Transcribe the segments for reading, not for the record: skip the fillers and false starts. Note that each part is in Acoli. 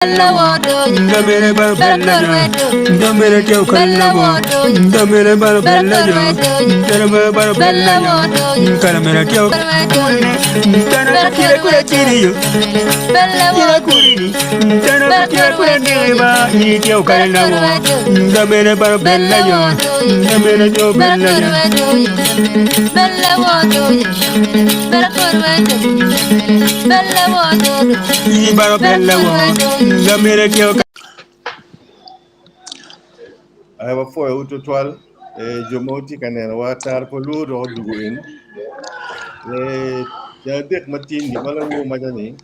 Ndamere balo bella Ndamere teo kalabo Ndamere balo bella Ndamere balo bella Kalamera teo Ntana kutira kura kiriyo Kira kurini Ntana kutira kura neba Ni teo kalabo Ndamere balo bella Ndamere teo bella Ai wapwoyowu tutwal eh, jo ma wutye ka nenowa tar pa luo dok odwogo in. Eh, ceng adek ma tin gin ma lawor maca ni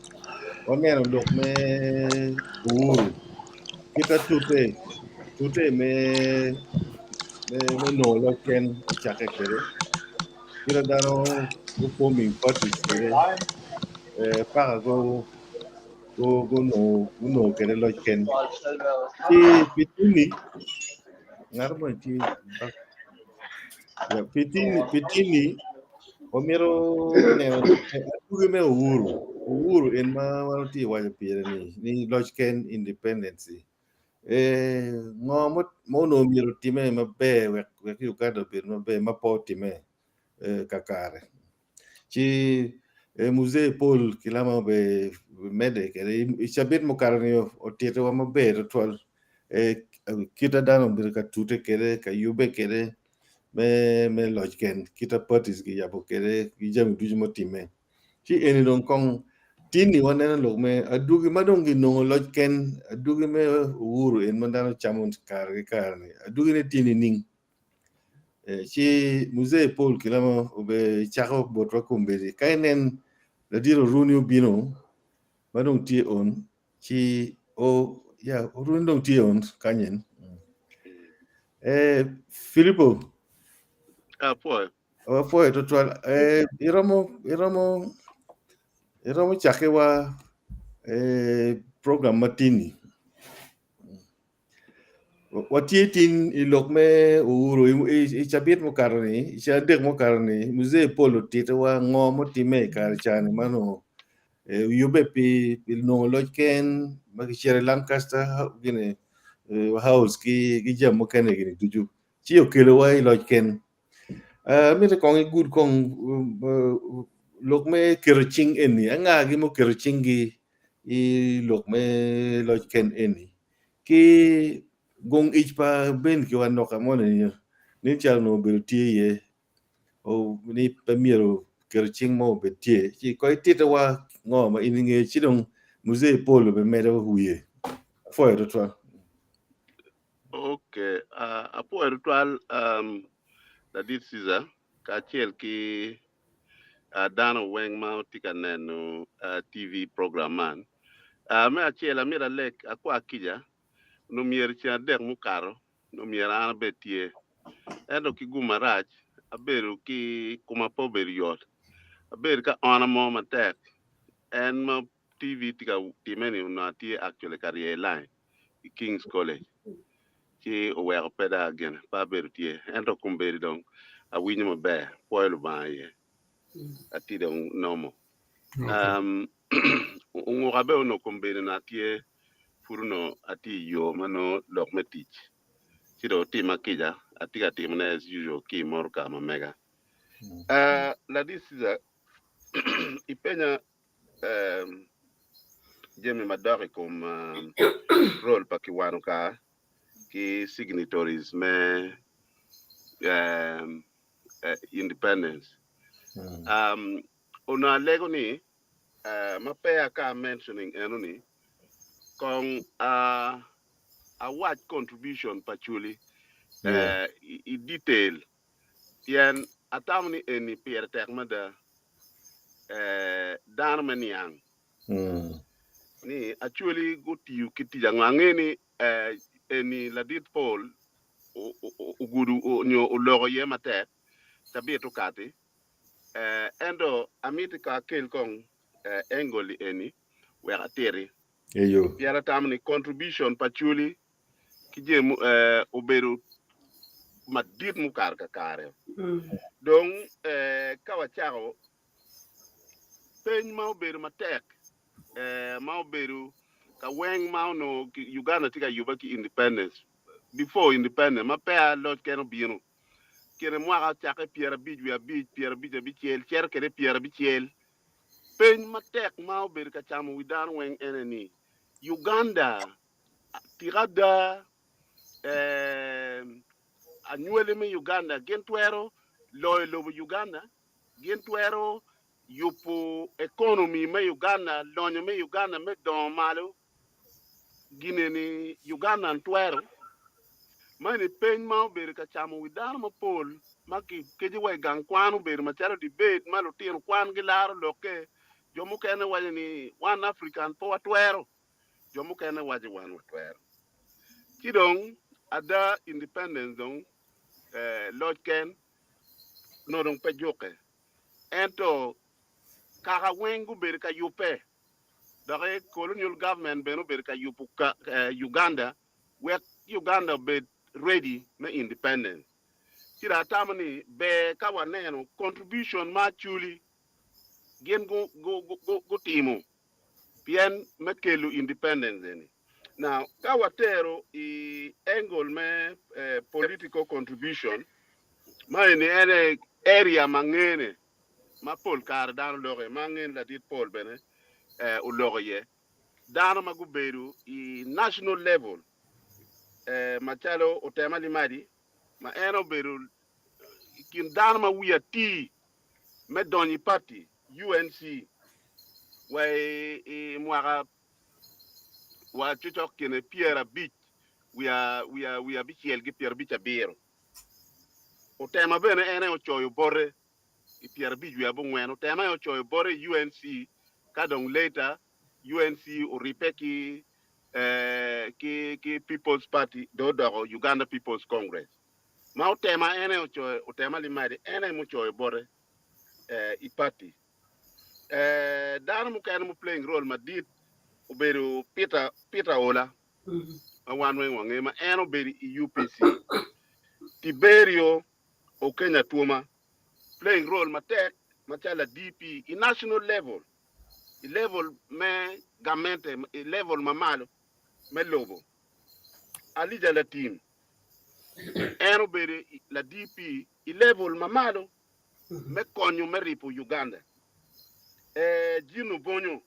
waneno lok me Uhuru kita tute tute me me me nongo loc ken ocakke kwede. Kit ma dano gu forming parties kwede paka gunongo kwede loc ken ci pi tini ngat moni tye pi tini wamito neno adwogi me Uhuru, Uhuru en ma wan watye ka waco pire ni ni loc ken independency. Ngo ma onongo myero otime maber wek Uganda obed maber ma pe otime kakare? Ci Muzee Paul Kilama bene omedde kwede i cabit mukato-ni otitowa maber tutwal kit ma dano obedo ka tute kwede ka yubbe kwede me loc ken kit ma parties kiyabo kwede ki jami ducu mutimme. Ci eni dong kong tin-ni waneno lok me adwogi ma dong ginongo loc ken, adwogi me Uhuru en ma dano camo kare ki kare-ni, adwogine tye nining? Ci Muzee Paul Kilama obecako botwa kombeddi ka inen ladit Oruni obino ma dong tye on ci o ya Oruni dong tye on kany en. Filipo. Apwoyo. Wapwoyo tutwal. Eh, iromo iromo iromo cakke wa eh, program matini. Watye tin i lok me Uhuru i cabit mukato ni, i cadek mukato ni, Muzee Paul otitiwa ngo mutimme i kare cani ma onongo eh, oyubbe pi pi nongo loc ken ma kicito i Lancaster gini eh, House ki ki jami mukene gini ducu. Ci okelowa i loc ken. Amito kong igud kong lok me keto cing eni, angagi ma oketo cinggi i lok me loc ken eni ki gung ic pa Ben Kiwanoka moni nen calo onongo obedo tye iye ni pe myero keto cing mo obed tye ci kong ititiwa ngo ma in ingeyo ci dong Muzee Paul obimedo wiye. Apwoyo tutwal. Ok, apwoyo tutwal ladit Caesar kacel ki dano weng ma tye ka neno TV program man. Me acel amito alek akwa kica onongo myero ceng adek mukato onongo myero an abed tye ento ki gum marac abedo ki koma pe obedo yot abedo ki aona mo matek en ma TV tye ka time ni onongo atye actually ka ryeyo line i Kings College ci oweko pe dong gine pe abedo tye ento kombeddi dong awinyo maber pwoyo Lubanga iye atye dong normal. Um, onguka bene onongo kombeddi onongo atye pud onongo atye i yo ma nongo lok me tic ci dong otima kica atye ka timone as usual ki i motoka ma mega. Uh, ladit Caesar ipenya jami madok i kom role pa Kiwanuka ki signatories me independence. Onongo alego ni ma peya ka mentioning eno ni kong awac contribution pa Acholi i detail Pien atamo ni eni pire tek mada dano me niang ni Acholi gutiyo ki tic ango. Angeyo ni eni ladit Paul ogudo nyo oloko iye matek cabit okati, ento amiti ka akel kong angle eni wek atiti. Pien atamo ni contribution pa Acholi ki jami obedo madit mukato kakare. Dong ka wacako peny ma obedo matek ma obedo Ka weng ma onongo Uganda tye ka yubbe ki independence, before independence ma peya loc kene obino, kine mwaka ocakke 55, 56 cito kwede 90, peny matek ma obedo ka camo wi dano weng ene ni, Uganda tika ada anywali me Uganda gin twero loyo lobo Uganda? Gin twero yubo economy me Uganda, lonyo me Uganda me dongo malo? Gine ni Ugandan twero? Mani peny ma obedo ka camo wi dano mapol ma kikeco wa i gang kwan obedo macalo debate ma lutino kwan gilaro lokke. Jo mukene waco ni wan African pe watwero, jo mukene waco wan watwero. Ci dong ada independence dong loc ken nongo dong pe jukke ento kaka weng gubedo ka yubbe doki colonial government bene obedo ka yubo Uganda wek Uganda obed ready me independence. Ci dong atamo ni ber ka waneno contribution ma Acholi gin gutimo pien me kelo independence eni. Now ka watero i angle me political contribution ma eni en aye area ma ngene ma pol kare dano loko iye ma ange ni ladit Paul bene oloko iye dano ma gubedo i national level macalo Otema Limadi ma en obedo i kin dano ma wiye atir me donyo i party UNC wa i mwaka wa cocok kine 59. Otema bene en aye ocoyo bote i 54. Otema aye ocoyo bote i UNC ka dong later UNC oribbe ki ki People's Party dong odoko Uganda People's Congress. Ma Otema en aye ocoyo, Otema Limadi en aye mucoyo bote i party. Dano mukene mu playing role madit obedo Peter Peter Ola ma wan weng wangeyo ma en obedo i UPC. Tiberio Okeny Atwoma playing role matek macalo la DP i national level, i level me gamente, i level ma malo me lobo. Alija Latim en obedo la DP i level ma malo me konyo me ripo Uganda. Jin Obonyo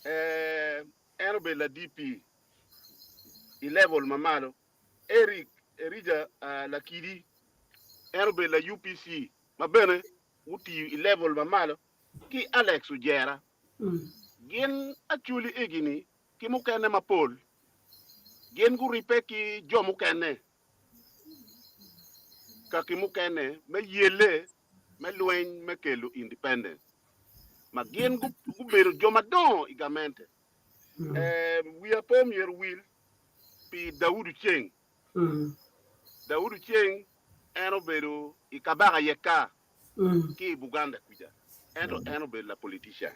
en obedo la DP i level ma malo. Eric Erija Lakidi en obedo la UPC ma bene otiyo i level ma malo ki Alex Ojera. Gin Acholi egi-ni ki mukene mapol gin guribbe ki jo mukene kaki mukene me yelle me lweny me kelo independence ma gin gubedo jo madongo i gamente. Wiya pe omyero owil pi Daudi Ceng. Daudi Ceng en obedo i kabaka Yeka ki i Buganda kuca, ento en obedo la politician.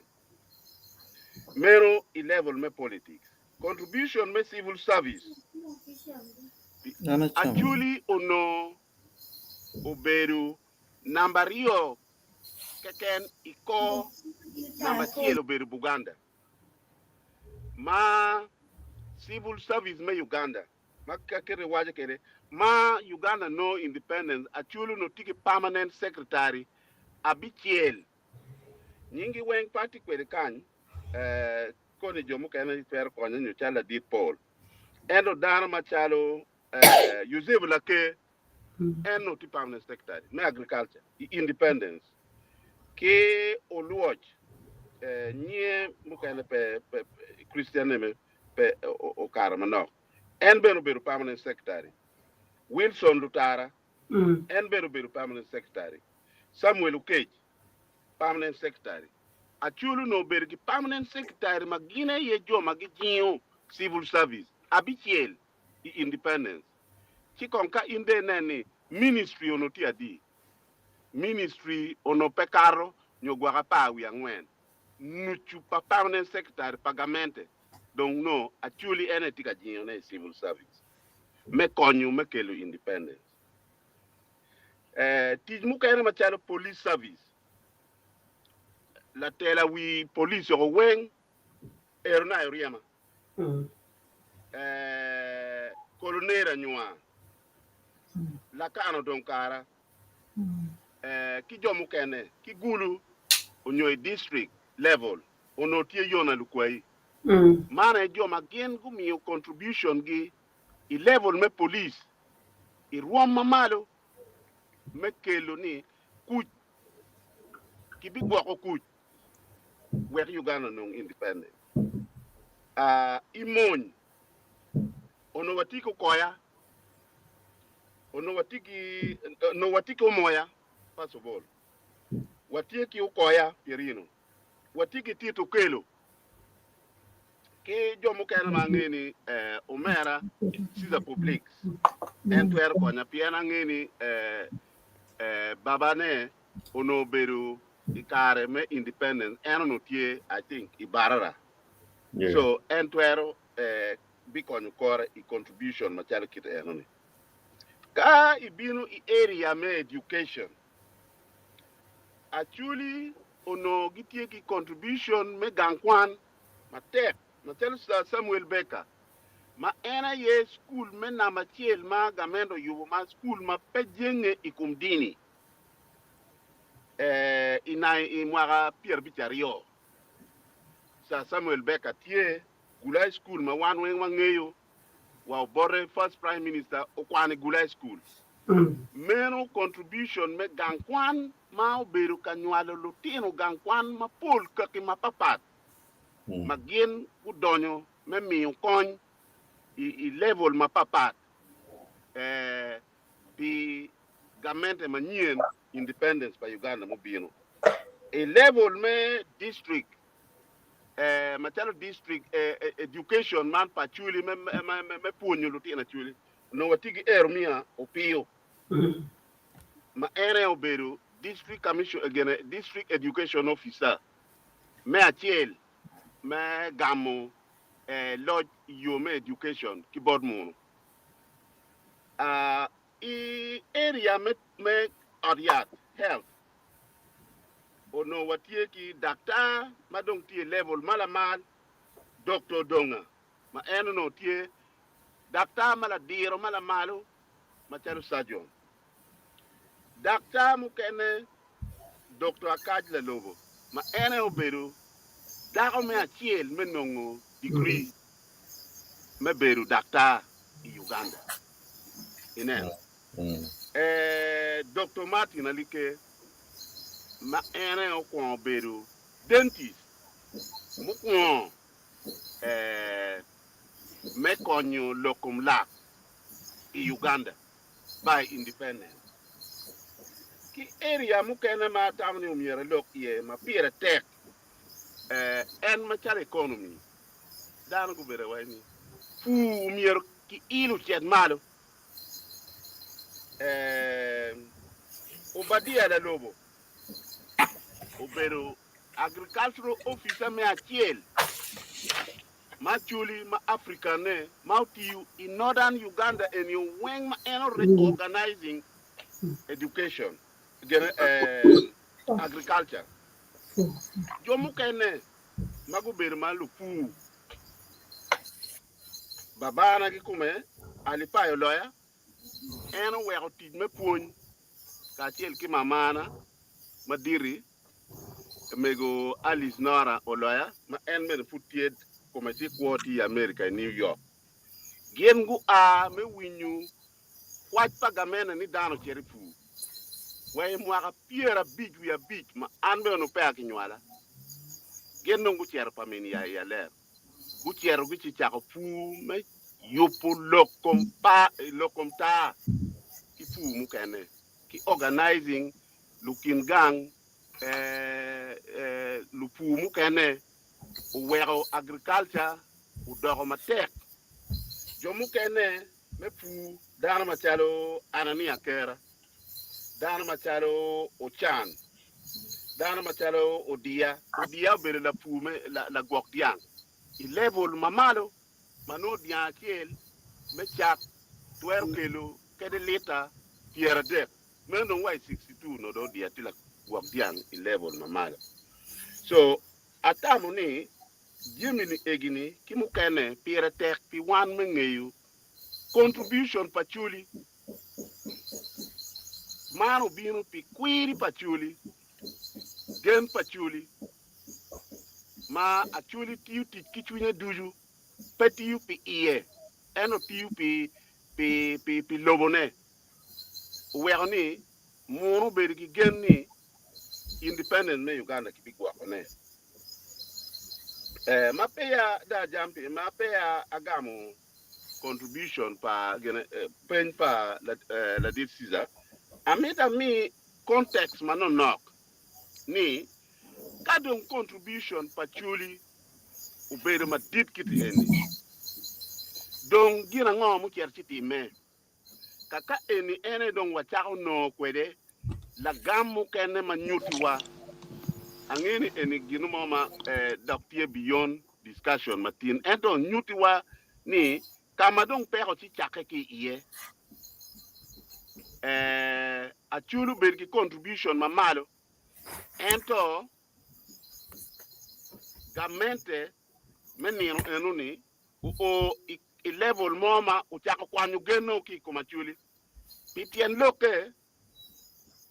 Meno i level me politics. Contribution me civil service, Acholi onongo obedo namba aryo keken i kor namba acel obedo Buganda. Ma civil service me Uganda ma ka kite waco kede ma Uganda nongo independence Acholi onongo tye ki permanent secretary abicel nyingi weng pe atye kwede kany koni jo mukene twero konyo nyo calo ladit Paul ento dano macalo Yucepu Laker en onongo tye permanent secretary me agriculture i independence ki Oluoch nyinge mukene pe Christian name pe okato manok en bene obedo permanent secretary Wilson Lutara en bene obedo permanent secretary Samuel Okech permanent secretary Acholi onongo obedo ki permanent secretary ma gin aye jo ma gijingo civil service abicel i independence. Ci kong ka in dong inen ni ministry onongo tye adi? Ministry onongo pe kato nyo gwok 14 nucu pa permanent secretary pa gamente dong nongo Acholi en aye tye ka jingone i civil service me konyo me kelo independence. Tic mukene macalo police service, latela wi police oko weng. Erona Oryema, eh, Colonel Anywar, Lakano dong kara, eh, ki jo mukene, ki Gulu onyo i district level onongo tye Yona Lukwayi. Man aye jo ma gin gumiyo contribution gi i level me police i rwom ma malo me kelo ni kuc kibigwoko kuc wek Uganda onong independent. Ah, i mony onongo watye ki okoya, onongo watye ki onongo watye ki omoya first of all, watye ki okoya Pierino, watye ki Tito Okello ki jo mukene ma ange ni eh, omera Caesar Publix en twero konya pien ange ni eh, eh, babane onongo obedo i kare me independence en onongo tye I think i Barara Yeah. so en twero eh, bikonyo kore i contribution macalo kit enoni. Ka ibino i area me education Acholi onongo gitye ki contribution me gang kwan matek macalo Sir Samuel Baker ma en aye cukul me namba acel ma gamente oyubo ma cukul ma pe jenge i kom dini i mwaka 52. Sir Samuel Baker tye Gulai School ma wan weng wangeyo wa obote first prime minister okwano i Gulai School. Meno contribution me gang kwan ma obedo ka nywalo lutino gang kwan mapol kaki mapapat ma gin gudonyo me miyo kony i level mapapat pi gamente manyen independence pa Uganda mubino i level me district macalo district education man pa Acholi me pwonyo lutino Acholi onongo watye ki Eromia Opiyo ma en aye obedo district commission gine district education officer me acel me gamo loc i yo me education ki bot munu. I area me ot yat, health, onongo watye ki daktar ma dong tye i level ma lamal, Doktor Donga, ma en onongo tye daktar ma ladiro ma lamalo macalo surgeon. Daktar mukene, Doktor Akaj Lalobo, ma en aye obedo dako me acel me nongo degree me bedo daktar i Uganda. Ineno? Doktor Martin Alike, ma en aye okwongo bedo dentist mukwongo me konyo lok kom lak i Uganda by independence. Ki area mukene ma atamo ni omyero alok iye ma pire tek en macalo economy, dano gubedo awaci ni pur myero ki il ocit malo. Obadia Lalobo obedo agricultural officer me acel ma Acholi ma African ne ma otiyo i Northern Uganda eni weng ma en organizing education gene agriculture. Jo mukene ma gubedo ma lupur babana kikume Alipayo Loya en oweko tic me pwony kacel ki mamana maditi Mego Alice Nora Oloya ma en bene pud tye kome tye kwo tye i America i New York. Gin gua me winyo kwac pa gamene ni dano ocit i pur wa i mwaka 55 ma an bene onongo peya kinywala. Gin dong gucito pa min ya i Aler. Gucito gucicako pur me yubo lok kom taa ki pur mukene ki organizing lukin gang, lupur mukene oweko agriculture odoko matek. Jo mukene me pur dano macalo Anania Kera, dano macalo Ocan, dano macalo Odiya. Odiya obedo lapur me lagwok dyang i level ma malo ma nongo dyang acel me cak twero kelo kede lita 30. Meno dong wa i 62 onongo dong odiya tye lagwok dyang i level ma malo. So atamo ni. Jami-ni egi-ni ki mukene pire tek pi wan me ngeyo contribution pa Acholi. Man obino pi kwiri pa Acholi, gen pa Acholi, ma Acholi tiyo tic ki cwinye ducu, pe tiyo pi iye, ento tiyo pi pi pi pi lobone. Oweko ni munu obedo ki gen ni independence me Uganda kibigwokone. Eh, ma peya da jam pi, ma peya agamo contribution pa gine, eh, peny pa eh, ladit Caesar, amito ami context manonok ni ka dong contribution pa Choli obedo madit kiti eni, dong gin ango mucito ci timme? Kaka eni en aye dong wacako nongo kwede lagam mukene ma nyutiwa. Angeyo ni eni gin mo ma dok tye beyond discussion matin, ento nyutiwa ni ka ma dong peko ci cakke ki iye. Acholi obedo ki contribution ma malo, ento gamente me nino eno-ni oo i level mo ma ocako kwanyo genno ki i kom Acholi. Pi tyen lokke,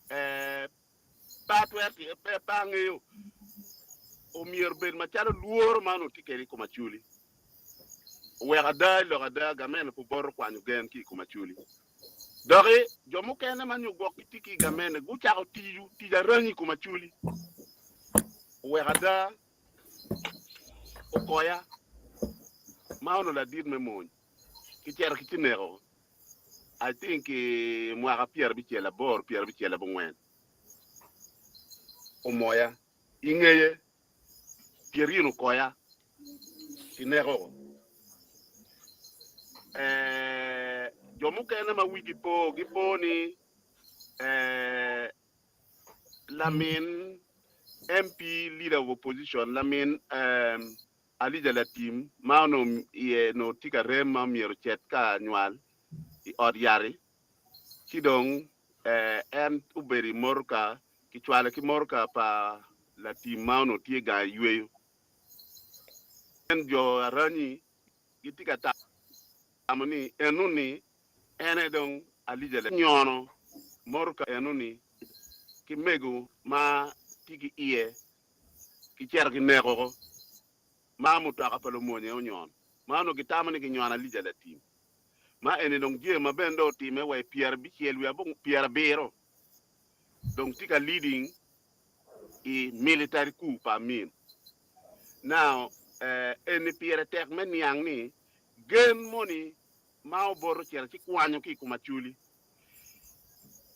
pe atwero pe angeyo, omyero obed macalo lworo ma onongo tye kwede i kom Acholi. Oweko ada i lok ada gamente pe oboto kwanyo gen ki i kom Acholi. Doki jo mukene ma nyo gwok gitye ki i gamente gucako tiyo tic aranyi i kom Acholi. Oweko ada okoya ma onongo ladit me mony kicito ki cineko I think i mwaka 98 94 omoya i ngeye Pierino okoya kineko. Eh, jo mukene ma wigi po gipo ni eh, Lamin MP leader of opposition lamin Alija Latim ma onongo iye onongo tye ka rem ma myero ocit ka nywal i ot yat-ti ci dong en obedo i motoka kicwale ki motoka pa Latim ma onongo tye gang i yweyo. En jo aranyi gitye ka tamo ni eno-ni en aye dong Alija nyono motoka eno-ni ki mego ma tye ki iye kicito kineko ma mutoka pa lumonye onyono ma onongo gitamo ni ginyono Alija Latim. Ma eni dong jami ma bene dong otime wa i pyerabicel wiye 70 dong tye ka leading i military coup pa Amin. Now eni pire tek me niang ni gen moni ma oboto ocito ci kwanyo ki i kom Acholi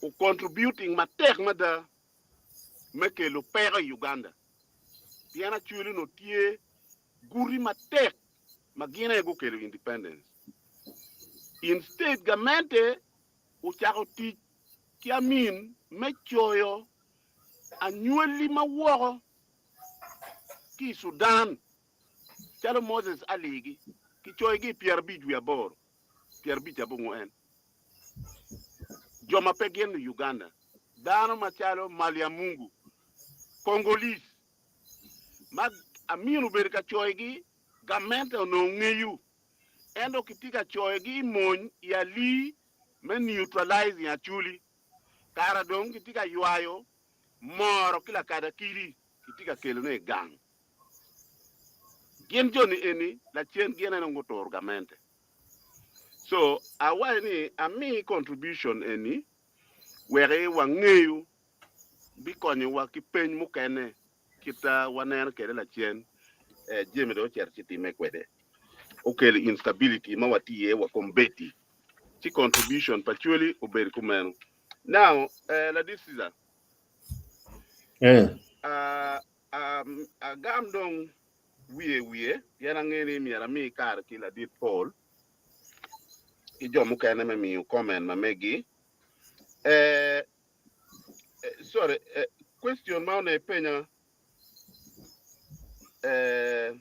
o contributing matek mada me kelo peko i Uganda pien Acholi onongo tye guti matek ma gin aye gukelo independence. Instead gamente ocako tic ki Amin me coyo anywali ma woko ki i Sudan calo Moses aligi kicoyogi i 58, 54, jo ma pe gin Uganda, dano macalo Maliamungu, Congolese, ma Amin obedo ka coyogi, gamente onongo ngeyo, ento kitye ka coyogi i mony i alii me neutralizing Acholi. Kara dong kitye ka ywayo moro ki lakadakili kitye ka kelone i gang. Gin joni eni lacen gin aye dong guturo gamente. So awaco ni ami contribution eni wek wangeyu bikonyowa ki peny mukene kita waneno kwede lacen jami dong ocito ci time kwede okelo instability ma watye iye wa kombeddi ci contribution pa Acholi obedo kumeno. Now ladit Caesar Agam dong wiye wiye pien angeyo ni myero ami kare ki ladit Paul ki jo mukene me miyo comment ma megi. Eh, sorry, question ma onongo ipenya eh,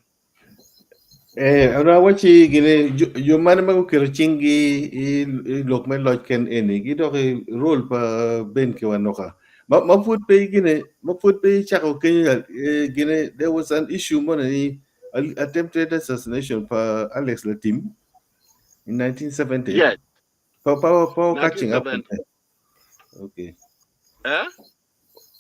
Eh, onongo awacci gini jo mane ma guketo cinggi i lok me loc ken eni gidok i role pa Ben Kiwanuka. Ma, ma pud pe gini ma pud pe icako kenyo gini there was an issue moni ni attempted assassination pa Alex Latim in 1970. Yes. Pa pa pa catching up. 1970. Okay. Eh?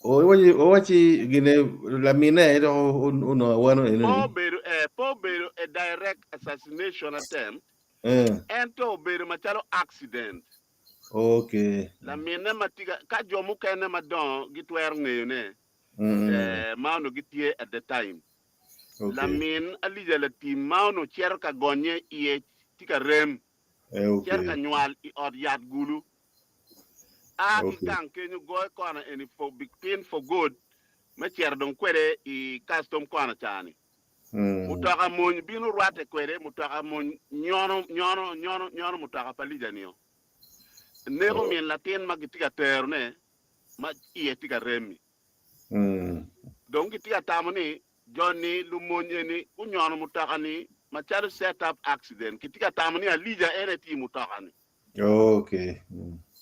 O wachi o wachi gine lamine do uno awano eno Po ni. obedo eh, po obedo a direct assassination attempt. Eh. Ento obedo macalo accident. Okay. Lamine ma tye ka jo mukene madongo gitwero ngeyone ma onongo gitye at the time. Okay. Lamin Alija Latim ma onongo cito ka gonye iye tye ka rem, Eh, cito ka okay. nywal i ot yat Gulu. A ki Okay. gang kenyo goyo kona eni for between for good me cito dong kwede i custom kona ca-ni. Mutoka mony bino rwatte kwede, mutoka mony nyono nyono nyono nyono mutoka pa Alija-nio. Neko min latin ma gitye ka terone ma iye tye ka rem-mi. Dong gitye ka tamo ni jo-ni lumony eni gunyono mutoka-ni macalo set up accident. Gitye ka tamo ni Alija en aye tye i mutoka-ni. Okay.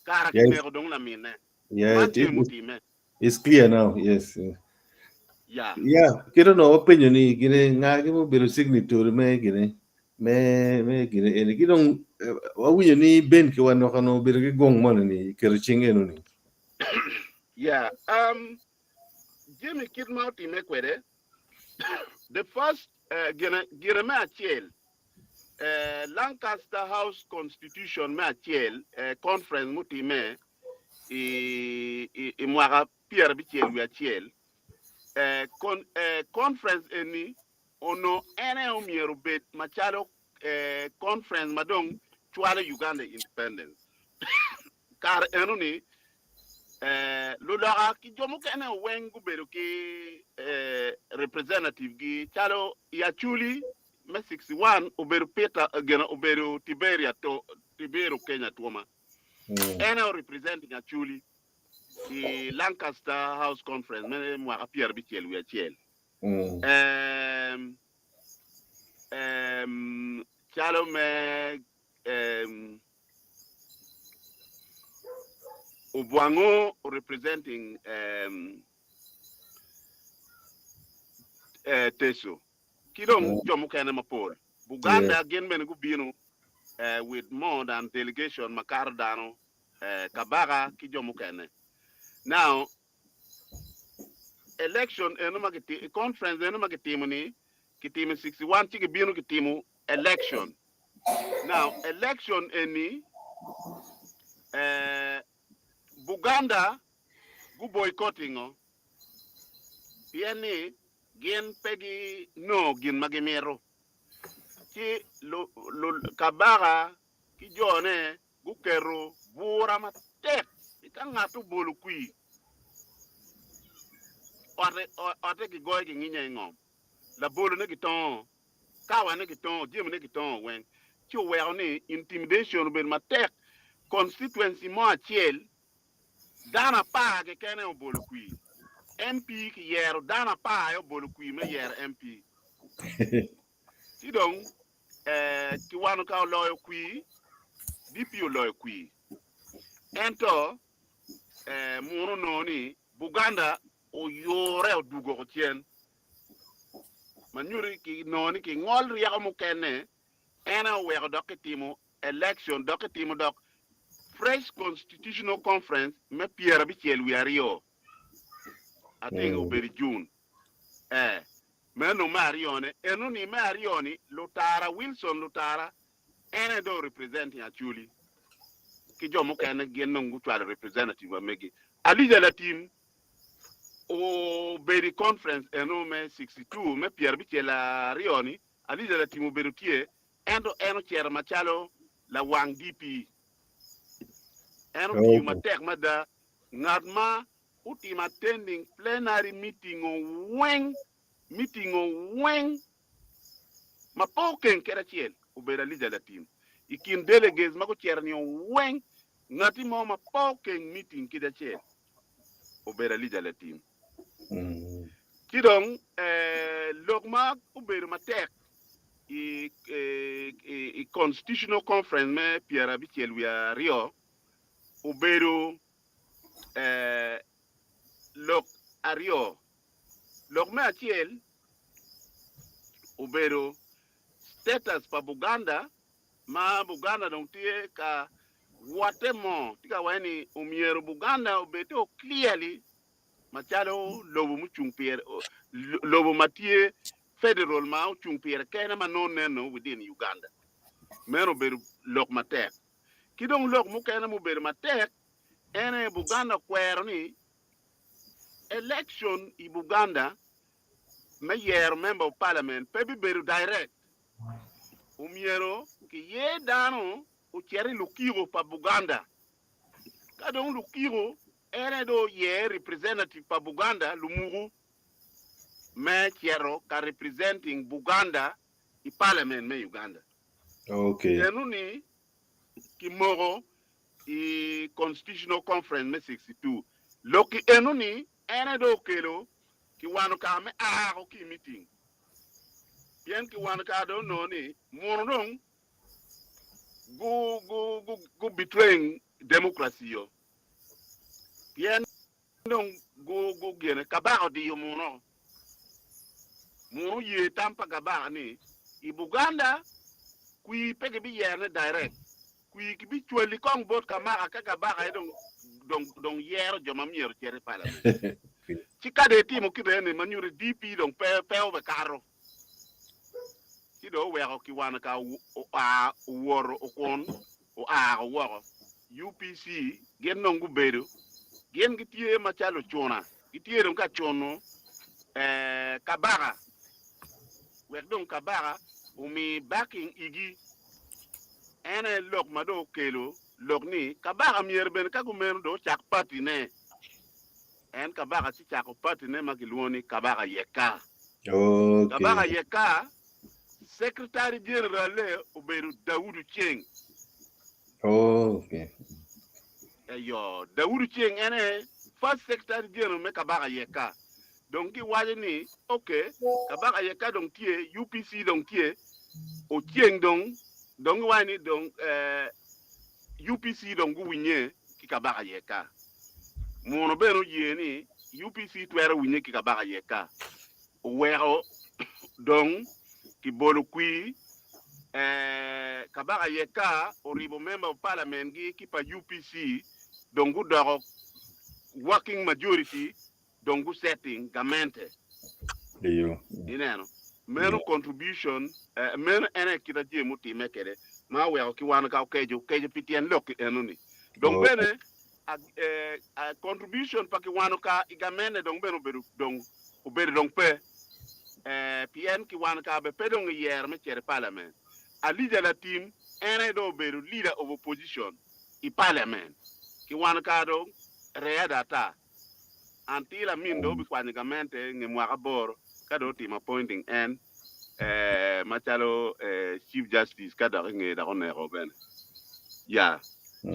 Kara Yes. kineko dong laminne. Yeah, Man it, tye it, mutimme. it's clear now. Yes. Yeah. Yeah, kito no wapenyo ni gine nga gi obedo signatory me gine me gine eni ki dong wawinyo ni Ben ki wanoka no obedo ki gong mono ni keto cing eno ni. Yeah. Jami kit ma otimme kwede, the first gine gine me acel Lancaster House Constitution me acel conference mutimme i i mwaka 71 conference eni onongo en aye omyero obed macalo conference ma dong cwalo Uganda i independence. Kare eno ni luloka ki jo mukene weng gubedo ki representative gi calo i Acholi me 61 obedo Peter gin obedo Tiberia to Tibero Kenya Twoma en aye o representing Acholi i Lancaster House Conference me mwaka 71. Calo me Obwango representing Teso ki dong jo mukene mapol. Buganda gin bene gubino with more than delegation makato dano, kabaka ki jo mukene. Now, election eno ma gitimo, conference eno ma gitimo ni, kitimo i 61 ci gibino gitimo election. Now, election eni, Buganda gu boycotting o, pien ni gin pe ginongo gin ma gimito. Ci kabaka ki jone guketo bura matek ni ka ngat obolo kwir, otte gigoyo ginginye i ngom, labolone gitongo, kawane gitongo, jamine gitongo weng. Ci oweko ni intimidation obedo matek. Constituency mo acel dano apar keken aye obolo kwir. MP kiyero dano apar aye obolo kwir me yero MP. Ci dong kiwano ka oloyo kwir, DP oloyo kwir. Ento muno onongo ni Buganda oyure odwogo oko cen. Ma nyuto kinongo ni kingol ryeko mukene en aye oweko dok kitimo election dok kitimo dok fresh constitutional conference me 72 I think obedo i June eh meno me aryone eno ni me aryo ni Lutara Wilson Lutara en aye dong representing Acholi ki jo mukene gin dong gucwalo representative wa megi Alija Latim obedo i conference eno me 62 me 72 ni Alija Latim obedo tye Ento en ocito macalo lawang DP. En otiyo matek mada. Ngat ma otimo attending plenary meeting weng, meeting weng ma pe okeng kadi acel obedo Alija Latim. I kin delegates ma gucito ni weng, ngati mo ma pe okeng meeting kadi acel obedo Alija Latim. Ci dong lok ma obedo matek i Constitutional Conference me 72 obedo lok aryo. Lok me acel obedo status pa Buganda ma Buganda dong tye ka wotte mo tye ka waco ni omyero Buganda obed o clearly macalo lobo mucung pire lobo ma tye federal ma ocung pire kene ma nongo neno within Uganda. Meno obedo lok matek. Ki dong lok mukene mubedo matek en aye Buganda okwero ni election i Buganda me yero member of parliament pe bibedo direct. Omyero kiyer dano ocit i lukiko pa Buganda. Ka dong lukiko en aye dong oyer representative pa Buganda lumuku me cito ka representing Buganda i parliament me Uganda. Okay. Eno ni kimoko i Constitutional Conference me 62. Lok ki eno ni en aye dong okelo kiwano kare me a ki i meeting. Pien kiwano kare dong onongo ni muno dong gu, gu, gu, gu betraying democracy yo. Pien dong gu, gu gene kabaka odiyo muno. Muno oye tam pa kabaka ni i Buganda kwir pe gibiyerone direct. Kwir kibicwali kong bot kamaka ka kabaka aye dong, dong, dong yero jo ma myero ocit i parliament. Ci ka dong itimo kite eni ma nyuto DP dong pe, pe obekato. Ci dong oweko kiwano ka oa owoto okun oa woko. UPC gin dong gubedo gin gitye macalo ocuna, gitye dong ka cuno kabaka wek dong kabaka omi backing igi. En aye lok ma dong okelo lok ni kabaka myero bene ka kumeno dong ocak party ne. En kabaka ci cako party ne ma kilwongo ni Kabaka Yekka. Kabaka Yekka Secretary General le obedo Daud Oceng. Eyo, Daud Oceng en aye first Secretary General me Kabaka Yekka. Dong giwaco ni ok, Kabaka Yekka dong tye, UPC dong tye, Oceng dong, dong giwaco ni dong eh, UPC dong guwinye ki Kabaka Yekka. Muno bene oye ni UPC twero winye ki Kabaka Yekka. Oweko dong kibolo kwir Kabaka Yekka oribo member of parliament gi ki pa UPC dong gudoko working majority dong gu setting gamente. Ineno? Meno contribution, meno en aye kit a jami mutime kwede ma oweko ki wan ka okeco, okeco pi tyen lok eno ni. Dong bene Contribution pa Kiwanuka i gamente dong bene obedo dong obedo dong pe pien Kiwanuka bene pe dong iyero me cito i parliament. Alija Latim en aye dong obedo leader of opposition i parliament. Kiwanuka dong read ata until Amin dong obikwanyo gamente nge mwaka aboro ka dong otimo appointing en macalo chief justice ka dok inge dok oneko bene ya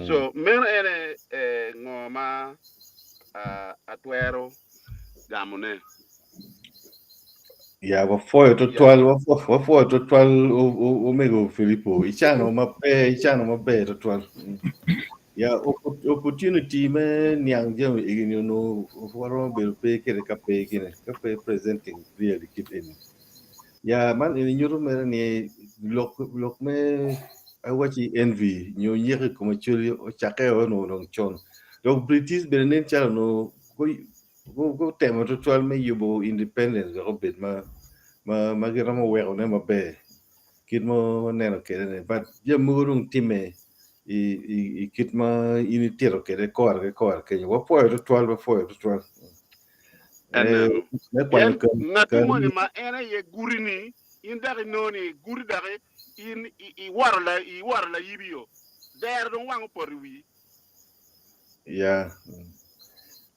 so meno ene ngo ma atwero gamone. Ya wapwoyo twatwal wapwoyo twatwal omego Filipo icano maber icano maber twatwal. Ya opportunity me niang jami egini onongo waromo bedo pe kede ka pe gine ka pe presenting clearly kit eni. Ya man eni nyuto mere ni lok lok me awaci envy nyo nyeko i kom Acholi ocakke onongo dong con. Dok British bene nen calo onongo gutemo tutwal me yubo independence wek obed ma ma ma giromo wekone maber kit ma waneno kwede ni but jami mogo dong timme i kit ma in itito kwede kore ki kore kenyo wapwoyo tutwal wapwoyo tutwal. Aneno. Me kwanyo Pien ngati moni ma en aye guti-ni, in dok inongo ni guti dok in iwoto iwoto layibi yo, dero dong wang opoto i wii. Yeah.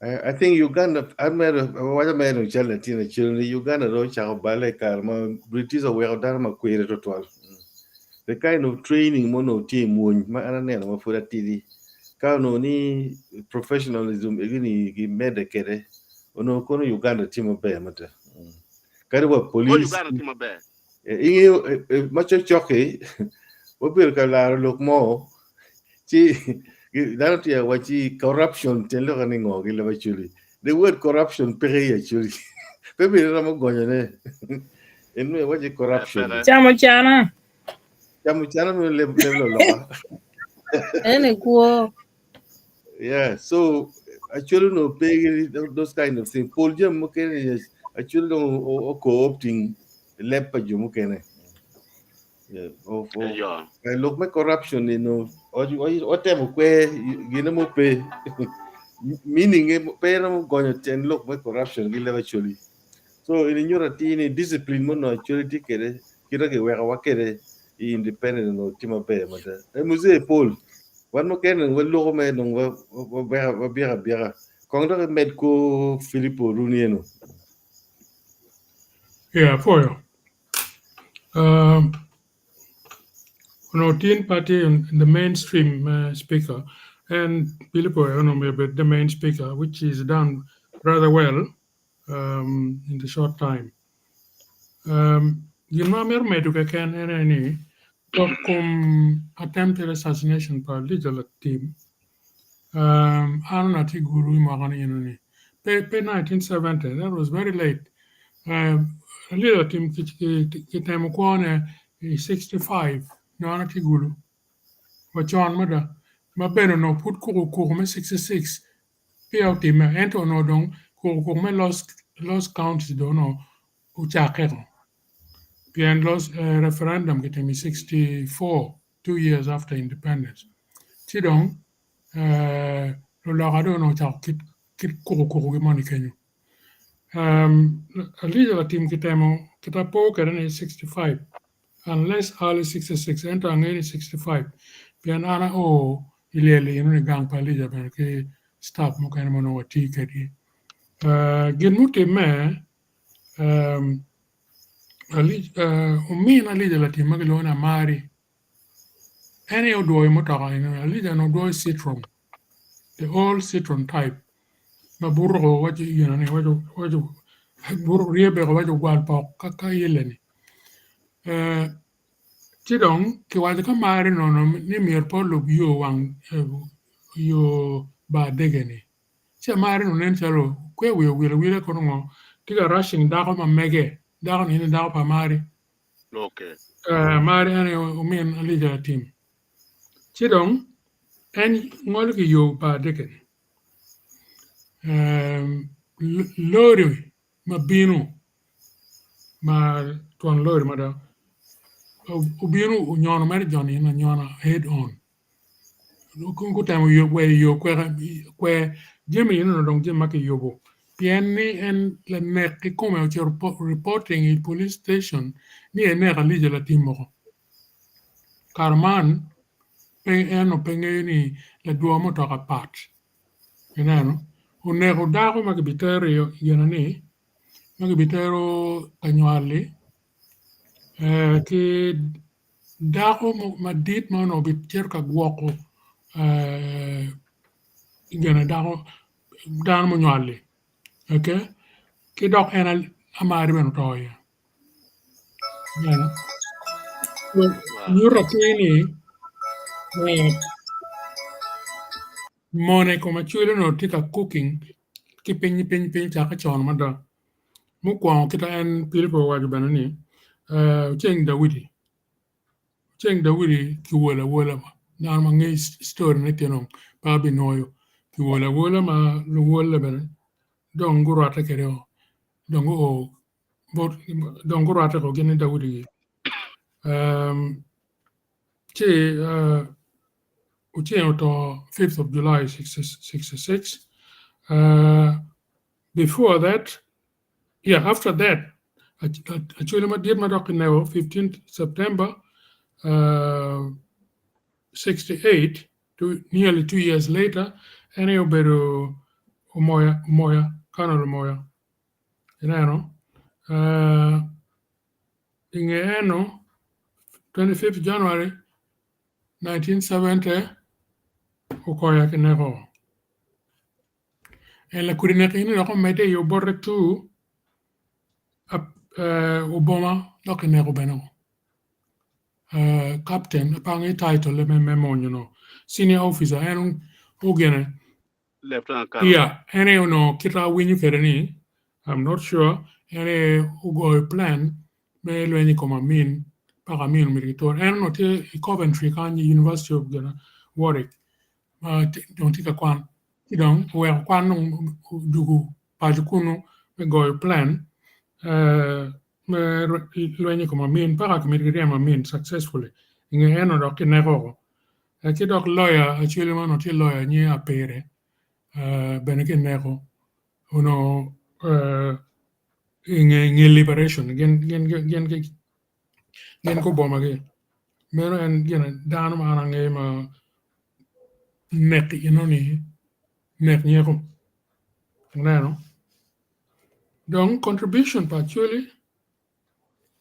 I think Uganda, amero, awaco mere dong calo latin acel ni Uganda dong ocako balle i kare ma British oweko dano ma kweri tutwal. The kind of training ma onongo tye i mwony ma an aneno ma pud atidi ka onongo ni professionalism egi-ni gimedde kwede onongo kono Uganda tye maber mada. Kadi wa Kor police Uganda tye maber. Ingeyo ma cokcok-ki wabedo ka laro lok mo ci dano tye ka wacci corruption tyen lokke ni ngo ki leb Acholi. The word corruption peke i Acholi. Pe bene iromo gonyone. En me waci corruption. Peke. Camo cana. Camo cana me leb leb loloka. Ene kwo. Yeah, so actually no pay those kind of things. Paul jam mukene actually no o co-opting leb pa jo mukene. Yeah, o o Eyo. lok me corruption ni no o o temo kwe gine mo pe meaning e pe no gonyo ten lok me corruption gi leb actually. So in nyuto atir ni discipline mo no actually tye kede kite kiweko wa kede i independent no tye maber mada. E muzee Paul wan mukene waloko me dong wabyeko abyeka kong dok imed ko Filipo Runi eno. Yeah, apwoyo. Onongo tin pe atye in the mainstream speaker and Pilipo aye onongo myero obed the main speaker which is done rather well in the short time. Gin ma amito medo keken en aye ni lok kom attempted assassination pa Elijah Latim an onongo atye i gulu i mwaka ni eno ni pe 1970 that was very late Elijah Latim kitemo kwone i 65 nongo an atye i gulu wa con mada ma bene onongo pud kuku kuku me 66 peya otimme ento onongo dong kuku kuku me lost counties dong onongo ocakke pien referendum kitimo i 64 2 years after independence ci dong luloka dong onongo ocako kit kuku kuku gi moni kenyo. Elijah Latim kitemo kita po kwede ni 65 unless early 66 ento angeyo ni 65 pien an ao i lyel eno ni gang pa Elijah bene ki staff mukene ma onongo watye kwedgi. Gin mutimme omin Elijah Latim ma kilwongo ni Amari en aye odwoyo mutoka eno Elijah onongo dwoyo Citroen the old Citroen type ma buto waco ryebe waco ogwal pok ka yelle ni ci dong kiwaco ki Amari nono ni myero pe olub yo wang yo bar dege ni ci Amari onongo nen calo kwe wiye owil awila kono ngo tye ka rushing dako ma mege dako ni eni dako pa Amari Amari en aye omin Elijah Latim ci dong en ngolo ki yo bar dege ni lori ma bino ma twon lori mada obino onyono mere joni en anyona head on gutemo weyo yo kwer jami eni onongo dong jami ma kiyubo pien ni en lanek kikome ocito reporting i police station ni eneko Elijah Latim moko kare man pe en onongo pe ngeyo ni ladwo mutoka pat ineno oneko dako ma kibitero gine ni ma kibitero ka nywal-li ki dako madit ma onongo bicito ka gwoko gine dako dano munywal-li okay ki dok en Amari bene oto iye ineno nyuto atir ni mone i kom acwele onongo tye ka cooking ki piny piny piny cakke con mada mukwongo kita en Pilipo owaco bene ni oceng Daudi oceng Daudi kiwolo awola dano ma ngeyo story ne tye dong pe abinwoyo kiwolo awola ma luwole bene dong gurwatte kwede o dong guo dong gurwatte ko gin ki Daudi ci oceng oto 5th of July 66 before that yeah after that acwele madit ma dok kineko 15 September 68 nearly 2 years later en aye obedo Omoya Omoya Colonel Omoya ineno inge eno 25th January 1970 Okoya kineko en lakudi nek eni dok omedde i Obote 2 Oboma dok kineko bene captain pe angeyo title me monyo no senior officer en ogene Lieutenant Colonel. Yeah, en aye onongo kit ma awinyo kwede ni I'm not sure en aye ogoyo plan me lweny i kom Amin paka Amin omyero kitur. En onongo tye i Coventry kany i University of Warwick ma dong tye ka kwan ci dong oweko kwan dong odugo paco kunu me goyo plan me lweny i kom Amin paka kimito kiryem Amin successfully i nge eno dok kineko woko. Ki dok lawyer acwele ma onongo tye lawyer nyinge Apere bene kineko onongo i nge liberation gin gubomagi meno en gin dano ma an angeyo ma nek enoni nek nyeko ineno dong contribution pa Acholi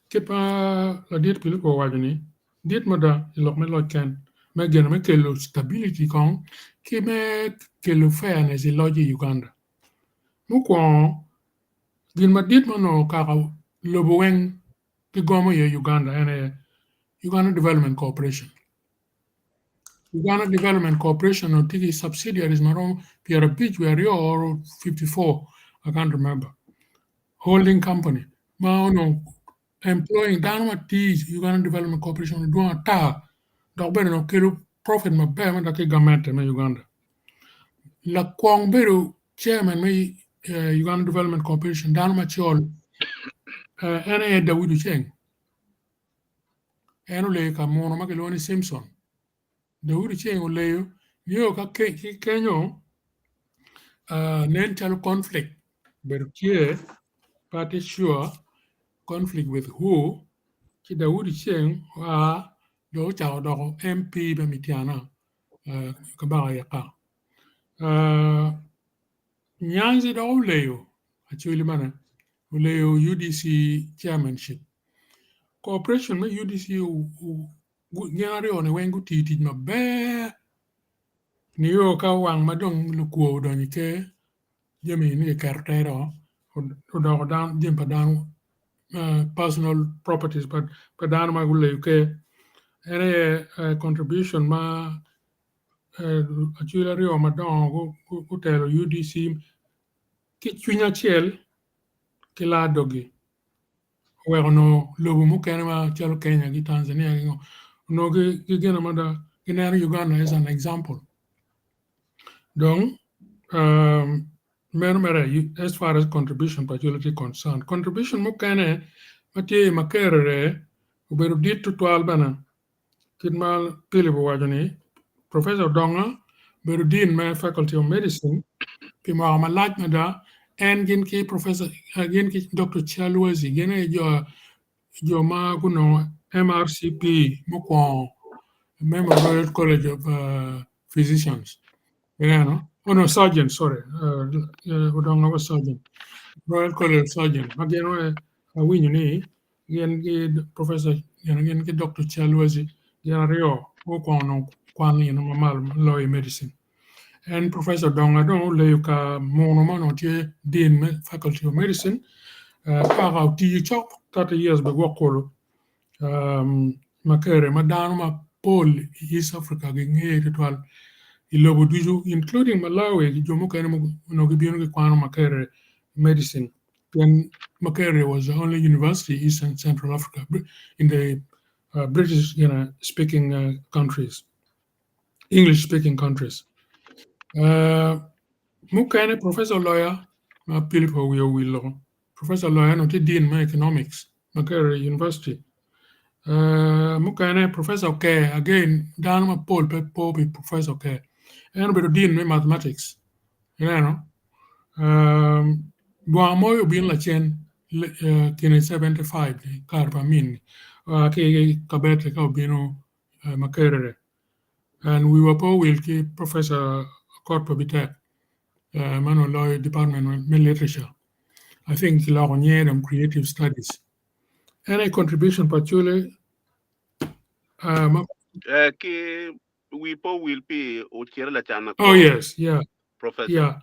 kit ma ladit Pilipo owaco ni dit mada i lok me loc ken me gin me kelo stability kong ki me kelo fairness i loc i Uganda. Mukwongo gin madit ma onongo kaka lobo weng gigomo iye Uganda en aye Uganda Development Corporation. Uganda Development Corporation onongo tye ki subsidiaries ma romo 52 or 54 I can't remember holding company ma onongo employing dano ma tiyo i Uganda Development Corporation onongo dwong ata dok bene onongo kelo profit maber mada ki gamente me Uganda. Lakwong bedo chairman me Uganda Development Corporation dano macol en aye Daudi Oceng. En oleyo ka muno ma kilwongo ni Simpson. Daudi Oceng oleyo nio ka ki kenyo nen calo conflict obedo tye pe atye sure conflict with who ci Daudi Oceng oa dong ocako doko MP me Mityana Kabaka Yaka. Nyanzi dok oleyo Acholi bene oleyo UDC chairmanship. Cooperation me UDC gin aryo-ni weng gutiyo tic maber nio ka wang ma dong lukwo odonyo i ker jami ni kiketo tere o odoko jami pa dano personal properties pa dano ma guleyo ker en aye contribution ma Acholi aryo madongo gutelo UDC ki cwiny acel ki laa doggi oweko onongo lobo mukene macalo Kenya ki Tanzania ki ngo onongo gigeno mada gineno Uganda as an example dong meno mere as far as contribution pa Acholi tye concerned. Contribution mukene ma tye i Makerere obedo dit tutwal bene Kit ma Philip owaco ni, Professor Odonga obedo Dean me Faculty of Medicine pi mwaka malac mada. En gin ki Professor gin ki Doctor Chalwazi gin aye jo jo ma gunongo MRCP mukwongo me Royal College of Physicians. Ineno? Oh no, surgeon, sorry. Odonga was surgeon. Royal College of Surgeons. Ma gin awinyo ni gin ki Professor gin ki Doctor Chalwazi gin aryo gukwongo nongo kwan eno ma malo loyo i medicine. En Professor Odonga dong oleyo ka muno ma onongo tye Dean me Faculty of Medicine paka otiyo cok 30 years bene gwok kulu Makerere ma dano mapol i East Africa gingeye tutwal i lobo ducu including Malawi ki jo mukene ma onongo gibino gikwano Makerere medicine pien Makerere was the only university in East and Central Africa in the British speaking countries, English speaking countries. Mukene Professor Oloya ma Philip wiye owil loko Professor Oloya onongo tye Dean me Economics Makerere University. Mukene Professor Oker again dano mapol pe po pi Professor Oker en obedo Dean me Mathematics ineno Lwanga Moyo obino lacen kine 75 kare pa Amin ki Kabete ka obino Makerere and wiwa pe owil ki Professor Okot Pabitek ma onongo loyo department me literature I think kiloko nyinge dong creative studies. En aye contribution pa Acholi ma Ki wi pe owil pi Ocere Lacana Oh yes, yeah. Professor. Yeah.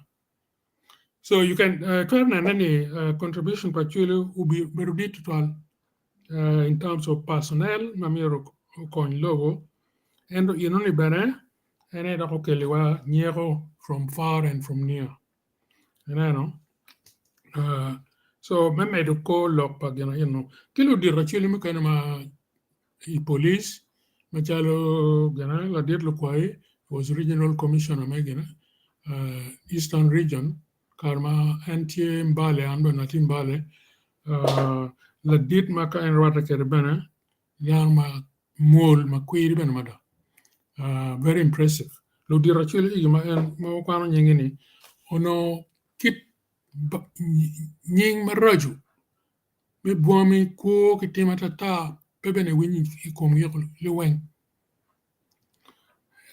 So you can twero nene ni contribution pa Acholi obedo dit tutwal in terms of personnel ma myero okony lobo ento enoni bene en aye dok okeliwa nyeko from far and from near. Ineno? So me medo kor lok pa gin eno ki ludito aceli mukene ma i police macalo gine ladit Lukwayi was regional commissioner me gine Eastern region kare ma en tye Mbale an bene atye Mbale ladit ma ka en rwatte kwede bene dano ma mwol ma kwiri bene mada very impressive ludito acel igi ma en ma wakwano nyinge ni onongo kit nying maraco me bwami kwo ki tim atata pe bene iwinyo i komgi liweng.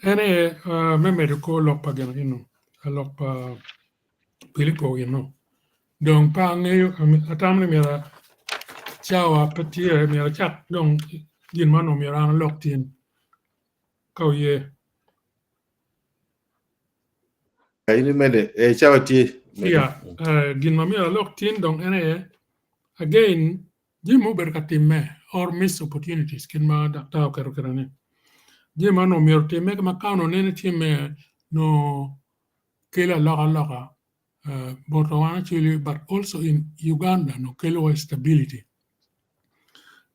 En aye me medo kor lok pa gin eno, lok pa Pilipo eno. Dong pe angeyo, atamo ni myero cawa pe tye myero acak dong gin ma onongo myero an alok tin ka oye. In imede, eh, cawa tye. Mede. Yeah, gin ma myero alok tin dong en aye, again, jami ma obedo ka timme or missed opportunities kit ma daktar oketo kwede ni, jami ma onongo myero otimme ma ka onongo nene timme nongo kelo alokaloka bot wan actually but also in Uganda nongo kelo wa stability.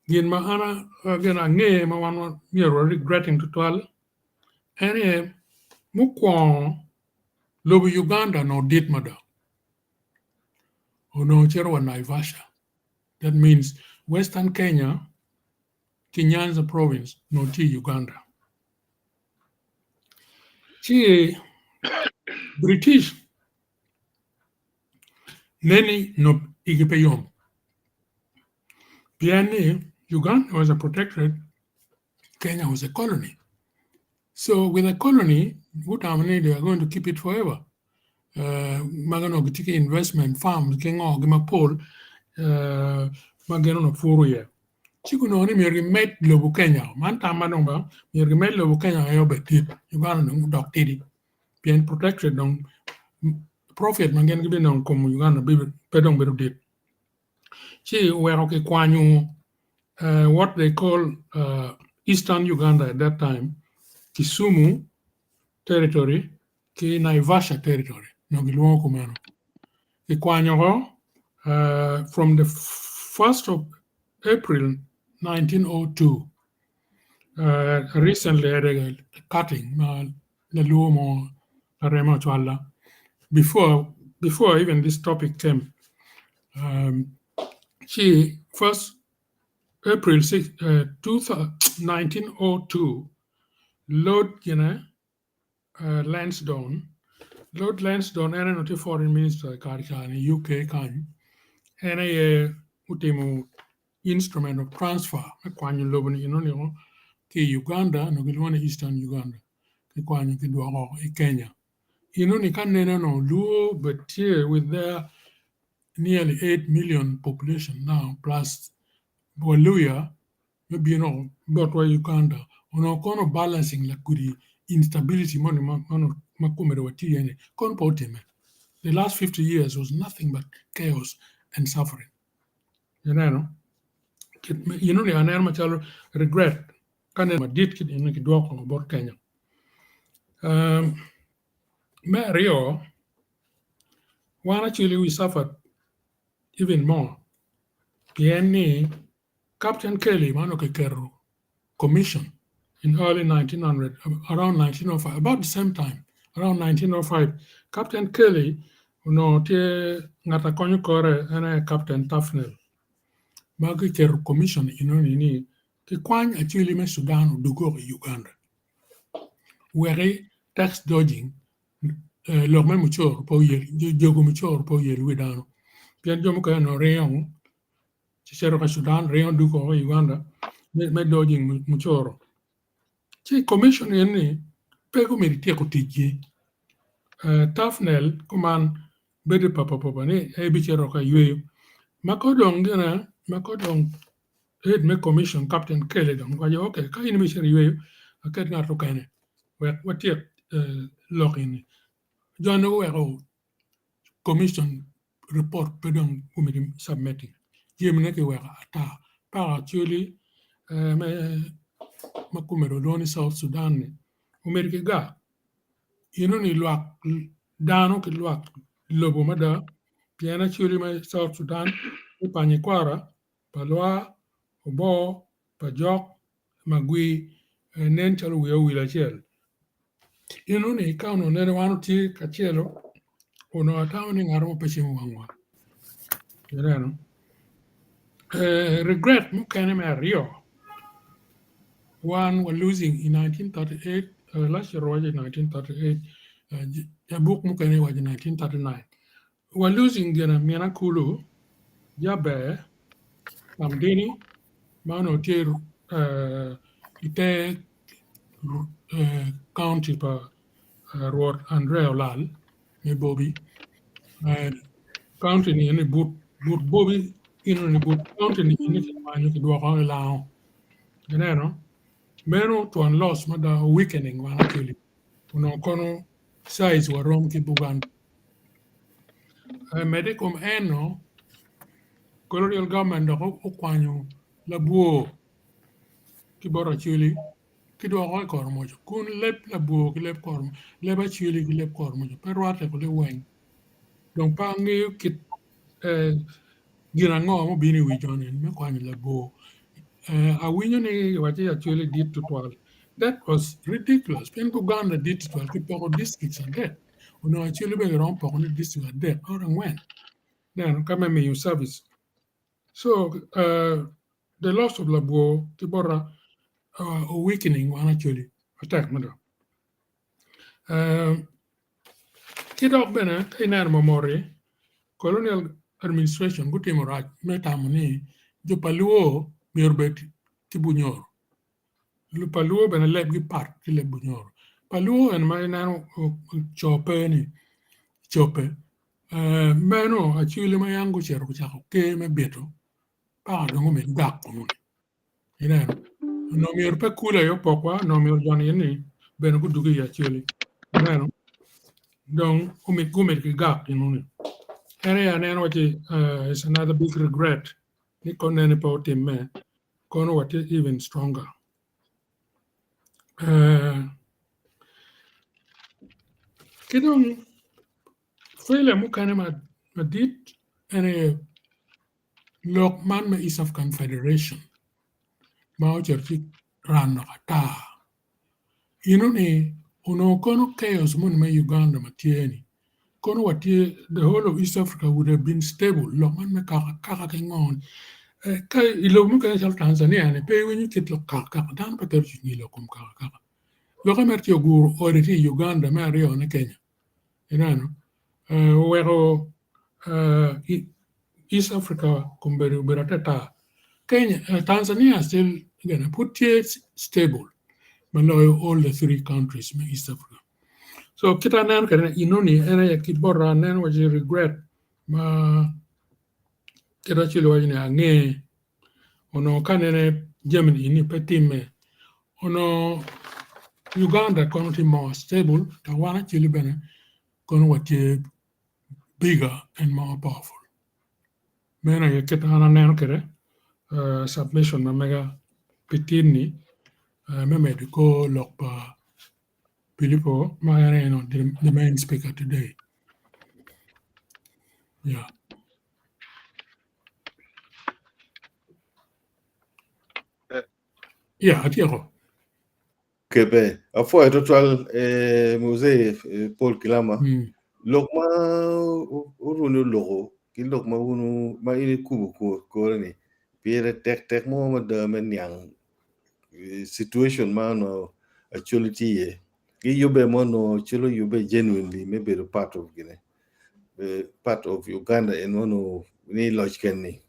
Gin ma an gin ange ma wan myero wa regretting tutwal en aye mukwongo lobo Uganda onongo dit mada onongo cito wa Naivasha that means western Kenya ki Nyanza province onongo tye i Uganda. Ci British neni onongo igi pe yom pien ni Uganda was a protectorate Kenya was a colony. So with a colony, gutamo ni they are going to keep it forever. Ma onongo gitye ki investment farms ki ngo gi mapol ma gin onongo puro iye. Ci gunongo ni myero gimed lobo Kenya. Man tam ma dong ba myero gimed lobo Kenya aye obed dit. Uganda dong odok tidi. Pien protectorate dong profit ma gin gibinongo i kom Uganda pe dong bedo dit. Ci oweko kikwanyo what they call Eastern Uganda at that time, Kisumu territory ki Naivasha territory, nongo gilwongo kumeno. Kikwanyo ko from the 1st of April 1902. Recently I had a cutting ma laluo mo larema ocwala before even this topic came. Ci 1st April 1902 Lord gine Lansdowne, Lord Lansdowne en aye onongo tye foreign minister i kare ca i UK kany, en aye otimo instrument of transfer me kwanyo lobo ni enoni ki i Uganda onongo gilwongo ni Eastern Uganda kikwanyo kidwoko i Kenya. Enoni ka nene onongo luo bed tye with their nearly 8 million population now plus Waluya me bino botwa i Uganda onongo kono balancing lakudi instability moni ma kome dong watye iye ni kono pe otimme. The last 50 years was nothing but chaos and suffering. Ineno? Enoni aneno macalo regret ka neno madit kit eni kidwoko bot Kenya. Me aryo, wan actually we suffered even more pien ni Captain Kelly ma onongo kiketo commission in early 1900 around 1905 about the same time around 1905 Captain Kelly onongo tye ngat a konyo kore en aye Captain Tufnell ma kiketo commission enoni ni kikwany acwili me Sudan odug i Uganda weki tax dodging lok me mucoro pe oyel jogo mucoro pe oyel wi dano pien jo mukene onongo ringo cito ka Sudan ringo dugo woko i Uganda me dodging mucoro. Ci commission eni pe gumito tyeko ticgi. Tufnell kuman bedo papapapa ni ebicito ka yweyo. Ma ko dong gine ma ko dong head me commission Captain Kelly dong owaco okay ka in ibicito iyweyo aket ngat mukene wek watyek lok eni. Jo ni guweko commission report pe dong gumito submitting jamine kiweko ata paka actually ma kome dong lwongo ni South Sudan ni omyero kiga eno ni lwak dano ki lwak lobo mada. Pien Acholi me South Sudan ki Panyikwara, Palwar, Obor, Pajok, Magwi nen calo wiye owil acel. Eno-ni ka onongo nene wan watye kacelo, onongo atamo ni ngat mo pe cimo wangwa. Ineno? Regret mukene me aryo, wan wa losing in 1938, last year wawaco 1938, buk mukene waco 1939. Wa losing gin mina kulu, Jaber, Kamdini, ma onongo tye i te county pa Rwot Andrea Olal me Bobi. County ni eni but Bobi eno ni but county ni eni kikwanyo kidwoko i Lango. Ineno? Meno twon loss mada weakening wan actually. Onongo kono size wa rom ki Buganda. Medo i kom eno, colonial government dok okwanyo labwor ki bot Acholi ki dwoko i Koromojo kun leb labwor ki leb Koromojo leb Acholi ki leb Koromojo pe rwatte kodi weng dong pe angeyo kit gin ango ma obino i wi jo-ni me kwanyo labwor awinyo ni kiwaco ni Acholi dit tutwal that was ridiculous pien Buganda dit tutwal kipoko districts adek onongo Acholi bene kiromo poko ni district adek or angwen neno ka me miyo service So the loss of labwor ki bota a weakening wan Acholi matek mada. Ki dok bene ka ineno mamoti colonial administration gutimo rac me tamo ni jo pa Luo myero obed ki Bunyoro. Pa Luo bene lebgi pat ki leb Bunyoro. Pa Luo eni ma ineno co pe ni cope Meno acwili ma yam gucito gucako ker me bito paka dong omed gak kunu-ni. Ineno, onongo myero pe kulu aye opokwa, onongo myero jo-ni eni bene gudugi i acwili. Ineno, dong gumed ki gak enoni. En aye aneno waci it's another big regret ni kono nene pe otimme kono watye even stronger. Ki dong failure mukene madit en aye lok man me East African Federation ma ocito ci rano ata. Eno-ni onongo kono chaos moni me Uganda ma tye-ni kono watye the whole of East Africa would have been stable lok man me kaka kaka ki ngo ka i lobo mukene calo Tanzania ni pe iwinyo kit lok kaka kaka dano pe keto cwinygi i lok kom kaka kaka lokke mere tye oguro ode tye i Uganda me aryone Kenya ineno oweko East Africa kombeddi obedo atata Kenya Tanzania still gine pud tye stable ma loyo all the three countries me East Africa. So kit aneno kwede enoni en aye kit bota aneno waci regret ma kit acel waco ni ange onongo ka nene jami ni eni pe timme onongo Uganda kono tye more stable dok wan aceli bene kono watye bigger and more powerful. Meno aye kit ma an aneno kwede submission ma mega pi tin-ni me medo i kor lok pa Pilipo ma en aye the main speaker today. Yeah. Yeah, atyeko. Kebe, apwoyo twatwal eh, Muzee eh, Paul Kilama. Lok ma oruni oloko ki lok ma wunu ma in ikubo kore ni pire tek tek mo mada me niang situation ma onongo Acholi tye iye ki yubbe ma onongo Acholi oyubbe genuinely me bedo part of gine part of Uganda en ma onongo ni loc ken-ni.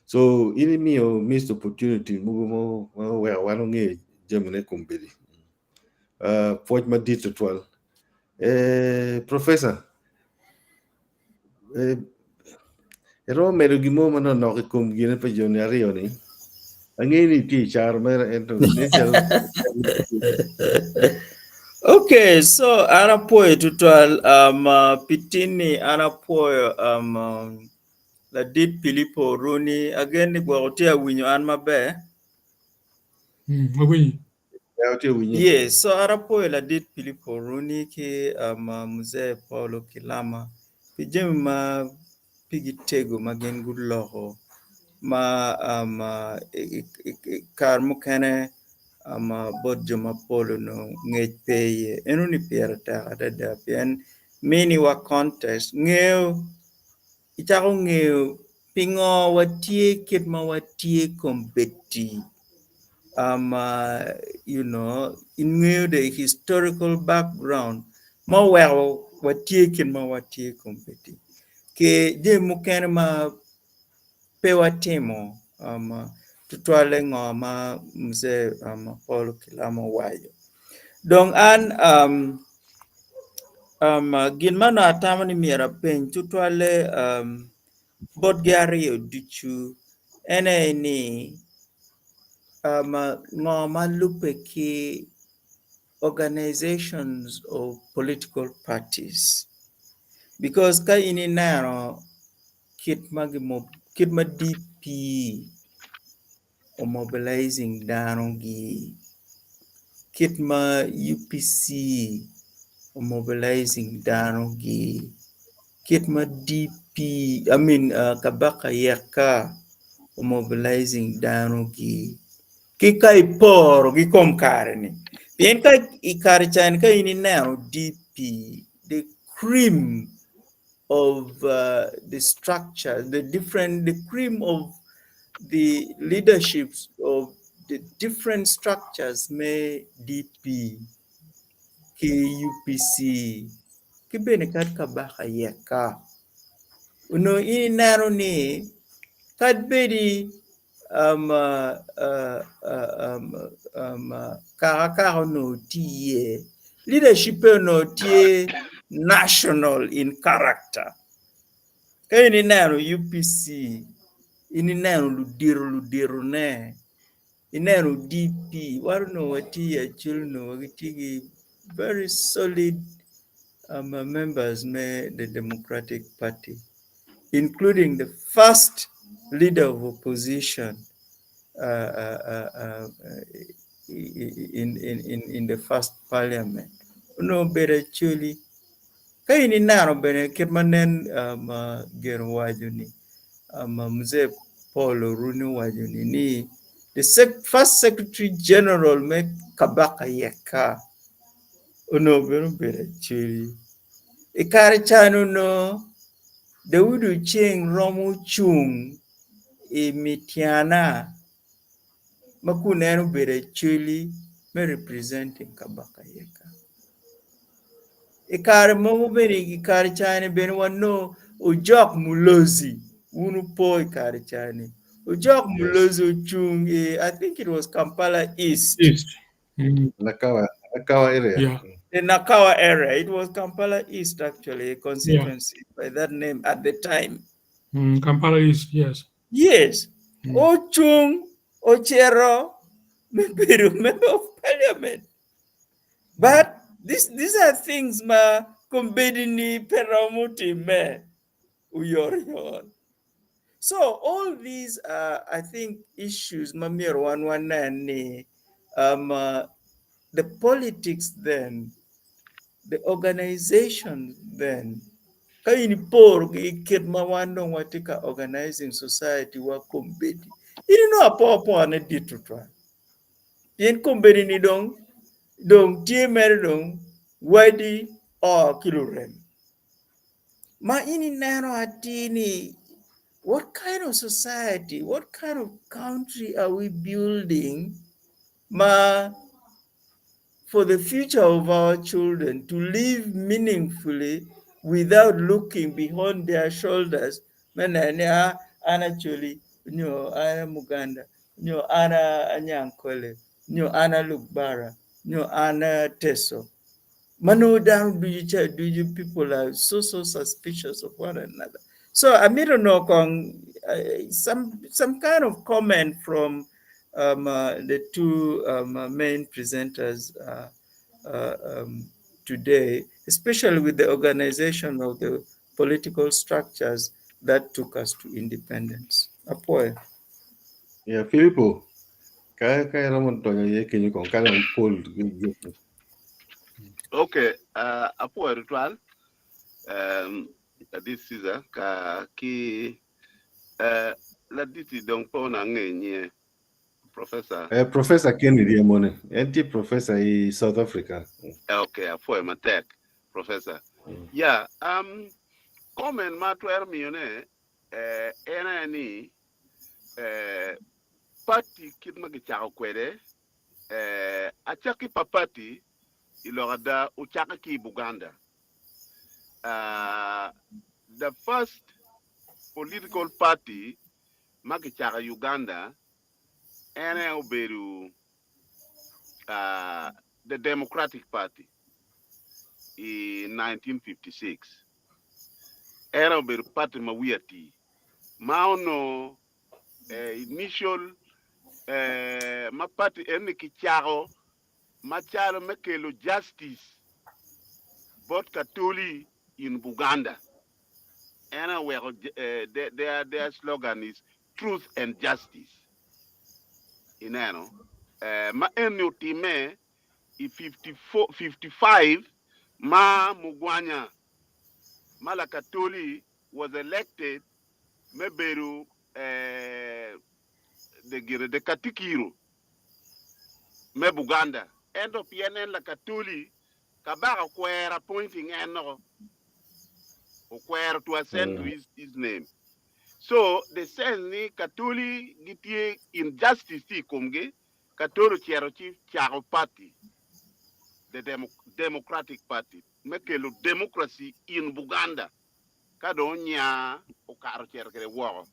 So in imiyo missed opportunity mogo ma oweko wan wangeyo jamine kombeddi. Pwoc madit tutwal. Professor, iromo medo gin mo manok i kom gine pa joni aryo-ni? Angeyo ni itye i caro mere ento nen calo Okay, so an apwoyo tutwal um, pi tin-ni an apwoyo um, ladit Pilipo Oruni agen ni gwok wutye ka winyo an maber. Awinyi. Ya, watye ka winyi. Yes, so an apwoyo ladit Pilipo Oruni ki um, Muzee Paulo Kilama pi jami ma Pigi tego ma gin guloko ma um, i kare mukene um, bot jo mapol onongo ngec pe iye. Enoni pire tek adada pien miniwa context, ngeyo, icako ngeyo pingo watye kit ma watye kombeddi. Um, you know, ingeyo the historical background ma oweko watye kit ma watye kombeddi. Ki jami mukene ma pe watimo um, tutwalle ngo ma mzee um, Paul Kilama owaco. Dong an um, um, gin ma onongo atamo ni myero apeny tutwalle um, botgi aryo ducu en aye ni um, ngo ma lubbe ki organizations of political parties because ka in ineno kit ma kit ma DP omobilizing dano gi kit ma UPC omobilizing dano gi kit ma DP I mean Kabaka Yeka omobilizing dano gi ki ka iporo ki kom kare-ni. Pien ka i kare ca-ni ka in ineno DP, the cream of uh, the structure, the different, the cream of the leaderships of the different structures me DP ki UPC ki bene kadi Kabaka Yeka. Onongo in ineno ni kadi bedi um, uh, uh, um, um, kaka kaka onongo tye iye, leadership onongo tye national in character. Ka in ineno UPC, in ineno ludito luditone, ineno DP, wan onongo watye i Acholi onongo gitye ki very solid um, members me the Democratic Party, including the first leader of opposition uh, uh, uh, in, in, in, in the first parliament. Onongo obedo Acholi. Ka in ineno bene kit ma nen um, gin owaco ni um, Mzee Paul Oruni owaco ni ni the sec first secretary general me Kabaka Yeka onongo bene obedo Acholi. I kare can onongo Daudi Oceng romo cung i Mityana ma kun en obedo Acholi me representing Kabaka Yeka. I kare mogo bene i kare cani bene wanongo Ojok Mulozi wun wupo i kare cani. Ojok Mulozi ocung i I think it was Kampala East. East. Nakawa, Nakawa area. Yeah. The Nakawa area. It was Kampala East actually, a constituency by that name at the time. Kampala East, yes. Yes. Ochung ocero me bedo member of parliament. But this, these are things ma kombeddi ni pe romo timme oyotoyot. So all these are, I think, issues ma myero wan wanen ni um, the politics then, the organization then, ka in iporo ki kit ma wan dong watye ka organizing society wa kombeddi, in inongo apokapoka dit tutwal. Pien kombeddi ni dong, dong tye mere dong wadi o ki lurem. Ma in ineno atir ni what kind of society, what kind of country are we building ma for the future of our children to live meaningfully without looking behind their shoulders me neno ni ah, an Acholi nyo an a Muganda nyo an a Anyankole nyo an a Lugbara nyo an a Teso. Ma nongo dano ducu ca ducu people are so so suspicious of one another. So amito nongo kong some kind of comment from um, the two main presenters today, especially with the organization of the political structures that took us to independence. Apoyo. Yeah, Filippo, ka iromo donyo iye kenyo kong ka dong Paul. Okay, apoyo tutwal. Ladit Caesar ka ki eh, laditi dong pe onongo angeyo nyinge, Professor. Eh, Professor Kennedy Amone. En tye professor i South Africa. Eh, okay, apwoyo matek, Professor. Yeah, um, comment ma atwero miyone eh, en aye ni eh, party kit ma kicako kwede eh, acakki pa party i lok ada ocakke ki i Buganda. Uh, the first political party ma kicako i Uganda en aye obedo uh, the Democratic Party i 1956. En aye obedo party ma wiye atir ma onongo eh, initial eh, ma party eni kicako macalo me kelo justice bot Katoli in Buganda. En aye oweko their, their slogan is truth and justice. Ineno eh, ma eni otime i 54, 55 ma Mugwanya ma Lakatoli was elected me bedo eh, the, gire, the Katikiro me Buganda. Ento pien en Lakatoli, Kabaka okwero appointing en noko. Okwero to assent to his, his name. So the sense ni Katoli gitye injustice tye i komgi, Katoli ocito ci cako party, the Demo, Democratic Party, me kelo democracy in Buganda. Ka dong onya okato ocito kwede woko.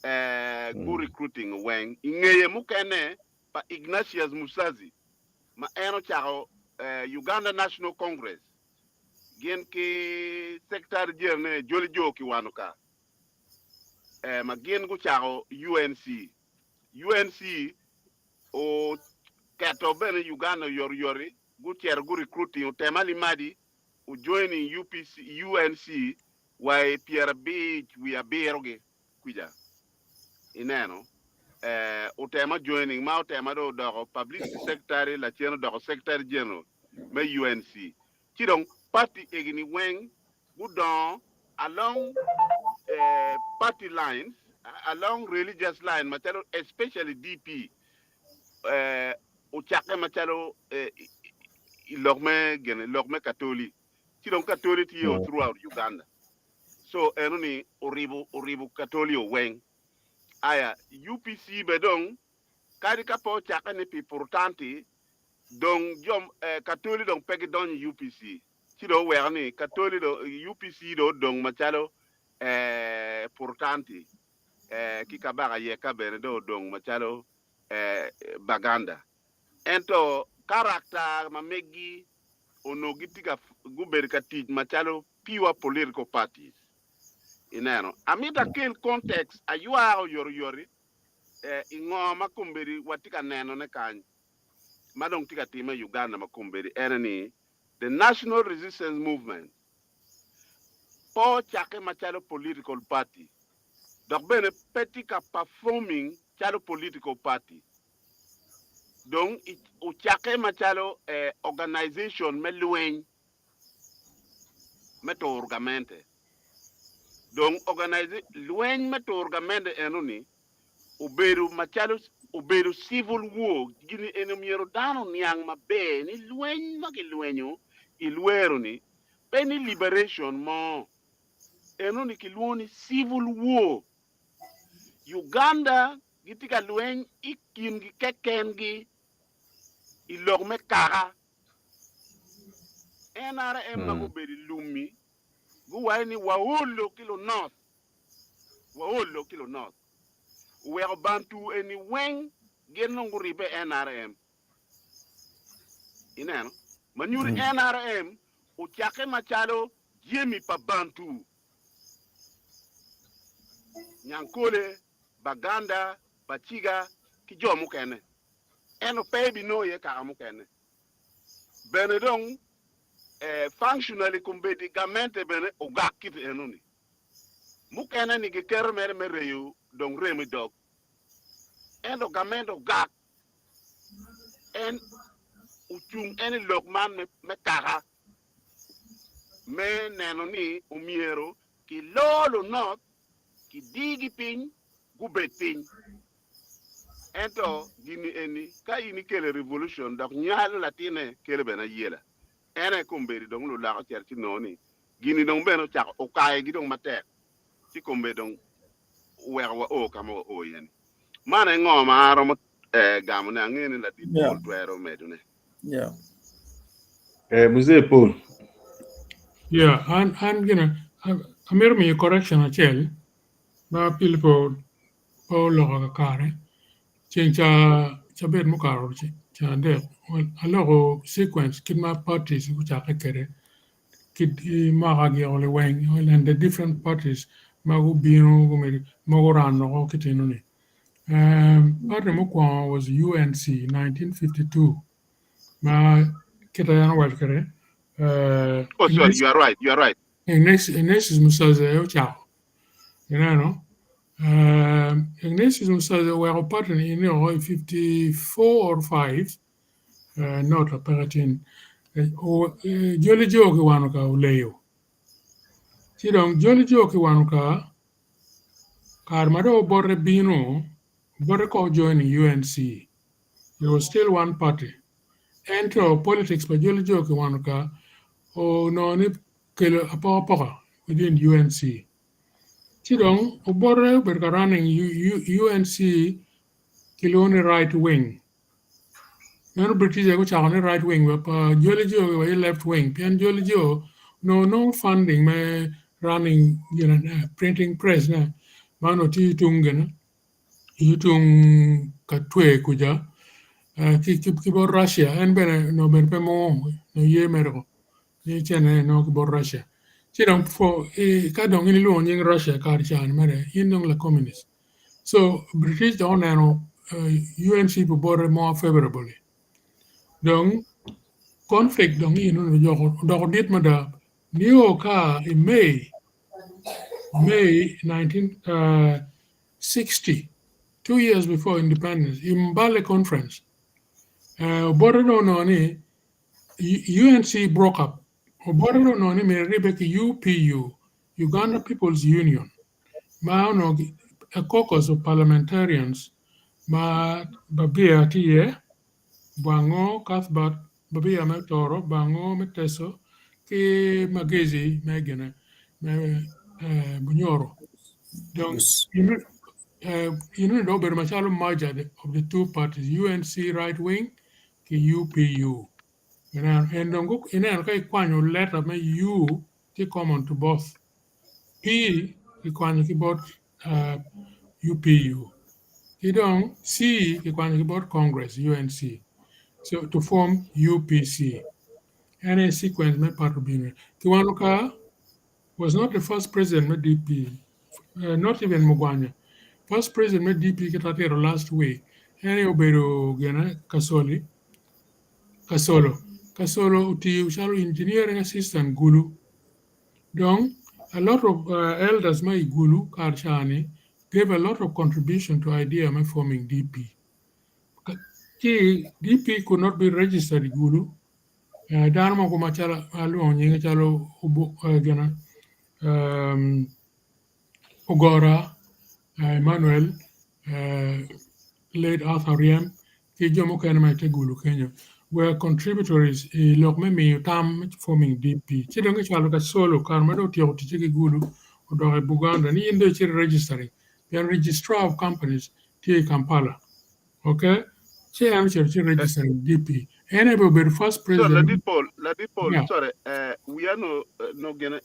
Eh, gu recruiting weng. I ngeye mukene pa Ignatius Musazi ma en ocako eh, Uganda National Congress gin ki Secretary General ne Joli Joe Kiwanuka eh, ma gin gucako UNC. UNC oketo bene Uganda oyotoyoti, gucito gu recruiting Otema Limadi ojoining UPC, UNC wa i 57 gi kwica. Ineno eh, Otema joining ma Otema dong odoko publicity secretary lacen odoko secretary general me UNC. Ci dong party egini weng gudongo along eh, party lines, along religious line macalo especially DP eh, ocakke macalo eh, i lok me gene, lok me Katoli. Ci dong Katoli tye o throughout Uganda. So eno ni oribo oribo Katoli oweng. Aya UPC be dong kadi ka pe ocakke ni pi Purutanti dong jo eh, Katoli dong pe gidonyo i UPC. Ci dong oweko ni Katoli dong UPC dong odong macalo eh, Purutanti eh, ki Kabaka Yeka bene dong odong macalo eh, Baganda. Ento karakta ma megi onongo gitye ka gubedo ka tic macalo pure political parties. Ineno, amito akel context aywak oyotoyoti eh, i ngo ma kombeddi watye ka nenone kany ma dong tye ka time i Uganda ma kombeddi ene ni the National Resistance Movement pe ocakke macalo political party dok bene pe tye ka performing calo political party. Dong ocakke macalo eh, organization me lweny me turo gamente. Dong organize lweny me turo gamente eno-ni obedo macalo obedo civil war. Gini eni myero dano oniang maber ni lweny ma gilwenyo i lwero-ni pe ni liberation mo. Eno-ni kilwongo ni civil war. Uganda gitye ka lweny i kingi kekengi i lok me kaka. NRM ma gubedo i lum-mi guwaco ni waolo ki lunoth, waolo ki lunoth. Oweko Bantu eni weng gin dong guribbe i NRM. Ineno? Ma nyuto NRM ocakke macalo jami pa Bantu. Nyankole, Baganda, Baciga ki jo mukene. Ento pe ibinongo iye kaka mukene. Bene dong functionally kombeddi gamente bene ogak kit enoni. Mukene ni giketo mere me reyo dong remo i dog. Ento gamente ogak en ocung en i lok man me kaka. me neno ni omyero kiloo lunot, kidigi piny, gubed piny. Ento gin-ni eni, ka in ikelo revolution dok nywalo latinne kelo bene ayela. En aye kombeddi dong lulok ocito ci nongo ni gin-ni dong bene ocako okayogi dong matek ci kombeddi dong oweko wao ka ma wao iye-ni. Man aye ngo ma aromo gamone, angeyo ni ladit Paul twero medone. Yeah. Mzee Paul. Yeah, an an gina amito miyo correction acel ma Pilipo pe oloko kakare. Ceng ca cabit mukato ca adek aloko sequence kit ma parties gucakke kwede kit mwaka giko liweng and the different parties ma gubino ma guran woko ki tino ni. Party mukwongo was UNC 1952 ma kit ma en owaco kwede Oh, sorry, you are right, you are right. Ignatius Musazi aye ocako. Ineno? Ignatius Musazi oweko party ni eni woko i 54 or 5 not apeke tin. Joli Jo Kiwanuka oleyo. Ci dong Joli Jo Kiwanuka kare ma dong obote bino, obote kong ojoin i UNC. It was still one party. Ento politics pa Joli Jo Kiwanuka onongo ni kelo apokapoka within UNC. Ci dong obote obedo ka running UNC kilwongo ni right wing. Meno British aye gucako ni right wing wek pa Joli Jo wa left wing pien Joli Jo onongo nongo funding me running gin printing press ne ma onongo tye tung gine tung Katwe kuca ki bot Russia en bene onongo bene pe mungo onongo ye mere ko ni cene nongo ki bot Russia ci dong ka dong in ilwongo nying Russia kare ca ni mere in dong la communist so British dong oneno UNC pi bote more favorably dong conflict dong eno odoko dit mada nio ka i May May 1960 2 years before independence i Mbale conference obote dong onongo ni UNC broke up obote dong onongo ni myero eribbe ki UPU Uganda People's Union ma onongo a caucus of parliamentarians ma Babia tye iye Bwango Cuthbert Babia me Toro Bwango me Teso ki Magezi me gine me Bunyoro dong eno dong obedo macalo merger of the two parties UNC right wing ki UPU en dong ineno ka ikwanyo letter me U tye common to both P kikwanyo ki bot UPU ki dong C kikwanyo ki bot Congress UNC so to form UPC en aye sequence me party obino Kiwanuka was not the first president me DP not even Mugwanya first president me DP kit atito last week en aye obedo gine Kasoli Kasolo Kasolo otiyo calo engineering assistant Gulu dong a lot of elders ma i Gulu kare ca-ni gave a lot of contribution to idea me forming DP ci DP could not be registered i Gulu dano mogo macalo alwongo nyinge calo gine Ogora Emmanuel late Arthur Ryem ki jo mukene ma ite Gulu kenyo were contributories i lok me miyo tam me forming DP ci dong gicwalo Kasolo kare ma dong otyeko ticce ki Gulu odok i Buganda ni in dong icit i registering pien registrar of companies tye i Kampala okay ci en ocito ci registering DP en aye obedo first So president Ladit Paul, Ladit Paul, yeah. sorry, we are no no gonna,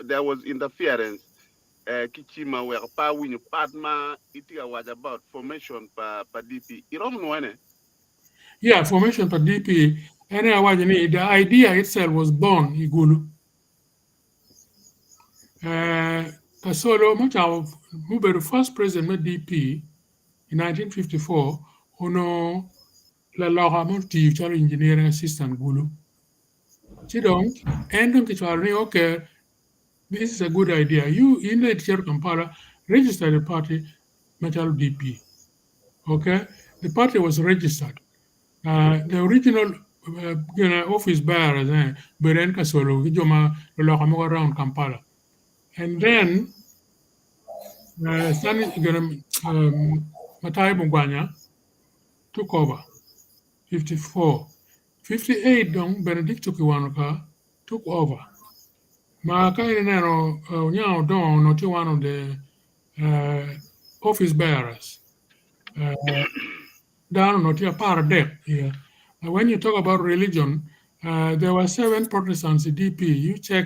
there was interference ki cima weko pe awinyo part ma itye ka waco about formation pa pa DP. Iromo nwoyone? Yeah, formation pa DP en aye awaco ni the idea itself was born i Gulu. Kasolo mucako mubedo first president me DP i 1954 onongo laloka ma otiyo calo engineering assistant Gulu. Ci dong en dong kicwalo ni okay this is a good idea you in dong icito Kampala register the party macalo DP. Okay, the party was registered. The original Gine office bearers eh, bedo en Kasolo ki jo ma luloka mogo around Kampala. And then Stanley gine Matayo Mugwanya took over 54. 58 dong Benedicto Kiwanuka took over. Ma ka in ineno Onyango Odongo onongo tye one of the office bearers. Dano onongo tye 13 here. When you talk about religion, there were 7 Protestants i DP. You check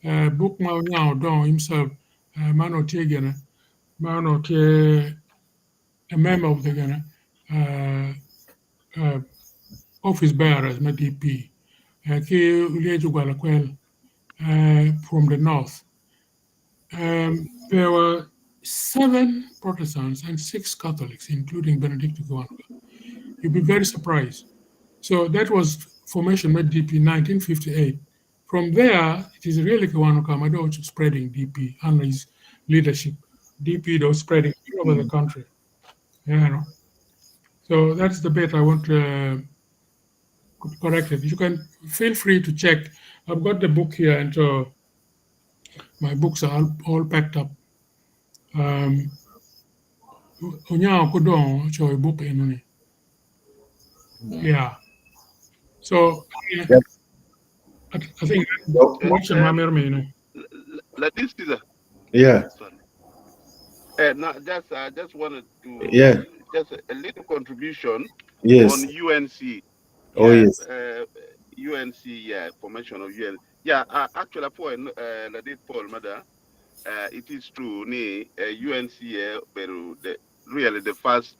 book ma Onyango Odongo himself ma onongo tye gine, ma onongo tye a member of the gine, office bearers me DP ki Oliech Ogwalakwel from the north. There were 7 Protestants and 6 Catholics, including Benedicto Kiwanuka. You'd be very surprised. So that was formation of DP 1958. From there, it is really Kiwanuka Madoch spreading DP under his leadership. DP though spreading all over the country. You know. So that's the bit I want to correct it. You can feel free to check. I've got the book here, and so my books are all packed up. Onyango Kodong choy book enoni. Yeah. So I think correction ma mero mino. Ladit Caesar. Yeah. Sorry. No, just I just wanted to just a little contribution on UNC. Oh Yeah, yes. UNC, yeah, formation of UN. Yeah, actually, for Ladit Paul Mada, it is true. Ni UNC, Beru, the really the first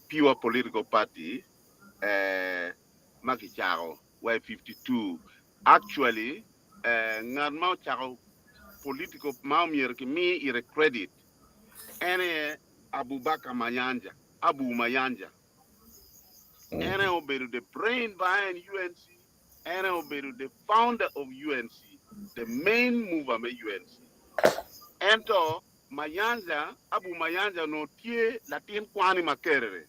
pure political party, ma kicako Y52. Actually, ngat ma ocako political ma omyero kimi ire credit ene Abubakar Mayanja, Abu Mayanja. Ene obedo the brain behind UNC, ene obedo the founder of UNC, the main mover me UNC. Ento Mayanja, Abu Mayanja onongo tye latin kwani makerere.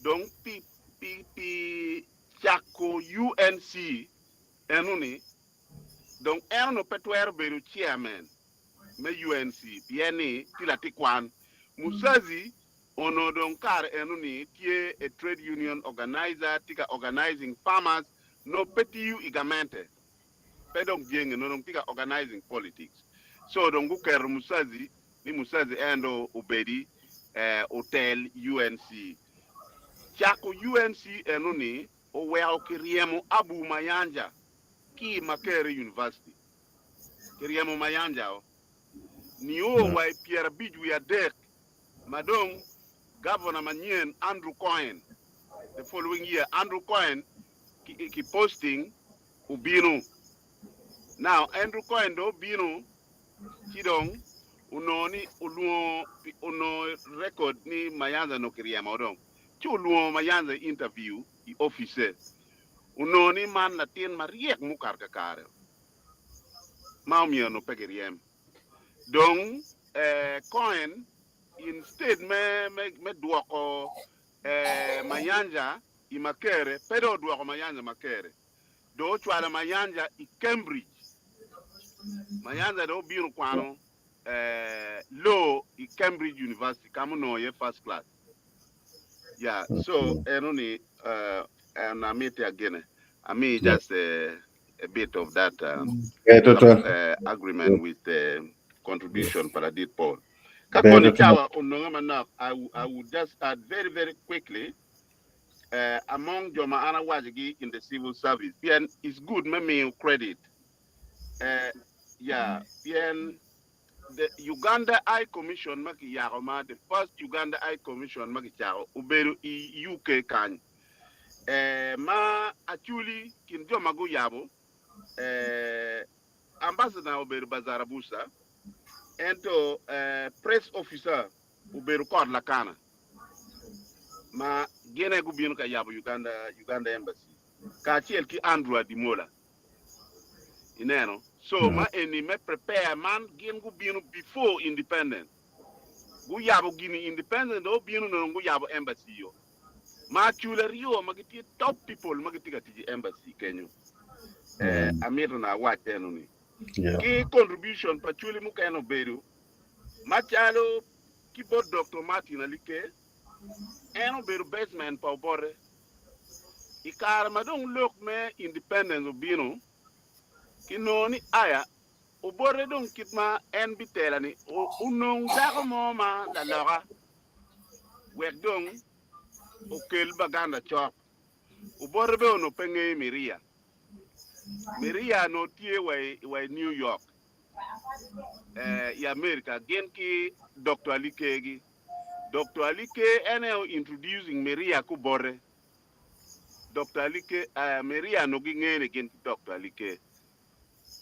Dong pi pi pi cako UNC enoni, dong en onongo pe twero bedo chairman me UNC pien ni tye latin kwan. Musazi onongo dong kare enoni tye a trade union organizer, tye ka organizing farmers, no pe tiyo i gamente, pe dong jenge, no dong tye ka organizing politics. So dong guketo Musazi ni Musazi en dong obedi otel UNC. Cako UNC enoni oweko kiryemo Abu Mayanja ki i Makerere University. Kiryemo Mayanja o nio wa i 53 ma dong Governor manyen Andrew Cohen the following year Andrew Cohen ki posting obino. Now Andrew Cohen dong obino ci dong onongo ni olwongo onongo record ni Mayanja onongo kiryemo dong ci olwongo Mayanja i interview i office onongo ni man latin maryek mukato kakare ma omyero onongo pe kiryem dong Cohen instead me me dwoko Mayanja i Makerere pe dong odwoko Mayanja Makerere dong ocwalo Mayanja i Cambridge. Mayanja dong obino kwano law i Cambridge University ka ma onongo iye first class. Yeah, so eno ni and amiti agene. Ami just a bit of that Total. Agreement with the contribution pa Ladit Paul. Ka Ber koni total. cawa onongo manok, I would just add very, very quickly among jo ma an awacogi in the civil service, pien it's good me miyo credit. Yeah, pien the Uganda High Commission ma kiyako ma the first Uganda High Commission ma kicako obedo i UK kany. Ma actually kin jo ma guyabo ambassador obedo Bazarabusa ento press officer obedo Kot Lakana ma gin aye gubino ka yabo Uganda Uganda Embassy kacel ki Andrew Adimola ineno so ma eni me prepare man gin gubino before independence guyabo gini independence dong obino nongo guyabo embassy yo. Ma Acholi aryo ma gitye top people ma gitye ka tic i embassy kenyo. Eh, amito na awac eno ni. Ki contribution pa Acholi mukene obedo macalo ki bot Doctor Martin Alike, en obedo best man pa Obote. I kare ma dong lok me independence obino, kinongo ni aya Obote dong kit ma en bitela ni onong dako mo ma laloka wek dong okel Baganda cok. Obote bene onongo pe ngeyo Miria. Miria onongo tye wa i New York i America gin ki Doctor Alike gi. Doctor Alike en aye o introducing Miria ki Obote. Doctor Alike, Miria onongo gingene gin ki Doctor Alike.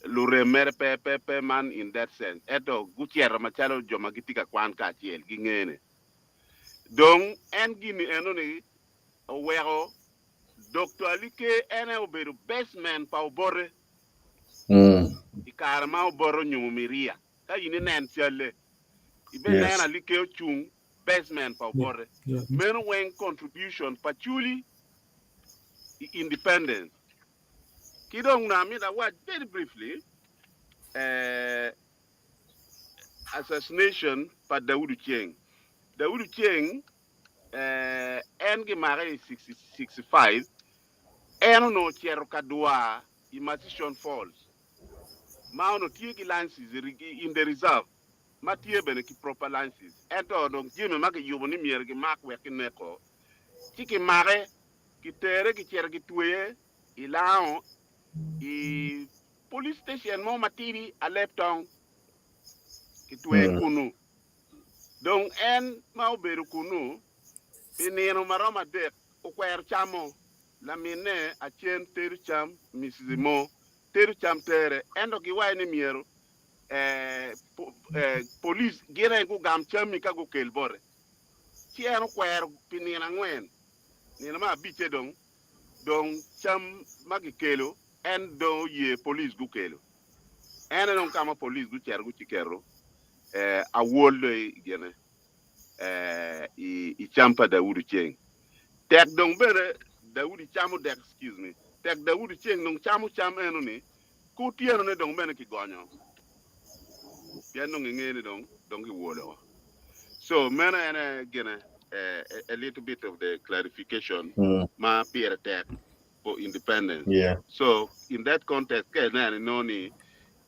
Lurem mere pe pe pe man in that sense ento gucito macalo jo ma gitye ka kwan kacel gingene. Dong en gini eno ni oweko Doctor Alike en aye obedo best man pa Obote i kare ma Obote onyomo Miria. Ka in inen calle ibe neno Alike ocung best man pa Obote. Meno weng contribution pa Acholi i independence. Ki dong nongo amito awac very briefly assassination pa Daudi Oceng. Daudi Oceng en gimake i 65, en onongo ocito ka dwar i Murchison Falls ma onongo tye ki licenses in the reserve ma tye bene ki proper licenses ento dong jami ma kiyubo ni myero gimak wek kineko ci kimake Kitere kicito kitweye i lango i police station mo matidi aleb tong kitweye kunu. Dong en ma obedo kunu pi nino ma romo adek okwero camo. Laminne acen tedo cam Mrs. Mo tedo cam tere ento giwaco ni myero police gin aye gugam cammi ka gukel bote. Ci en okwero pi nino angwen. Nino me abicce dong, dong cam ma kikelo en dong oye police gukelo. En aye dong ka ma police gucito guciketo awol dong i gine i cam pa Daudi ceng. Tek dong bene Daudi camo dek, excuse me, tek Daudi ceng dong camo cam eno ni, ki otyeno ne dong bene kigonyo pien dong inge ni dong dong kiwolo. So meno en aye gine a little bit of the clarification ma pire tek for independence. So in that context ka ineno inongo ni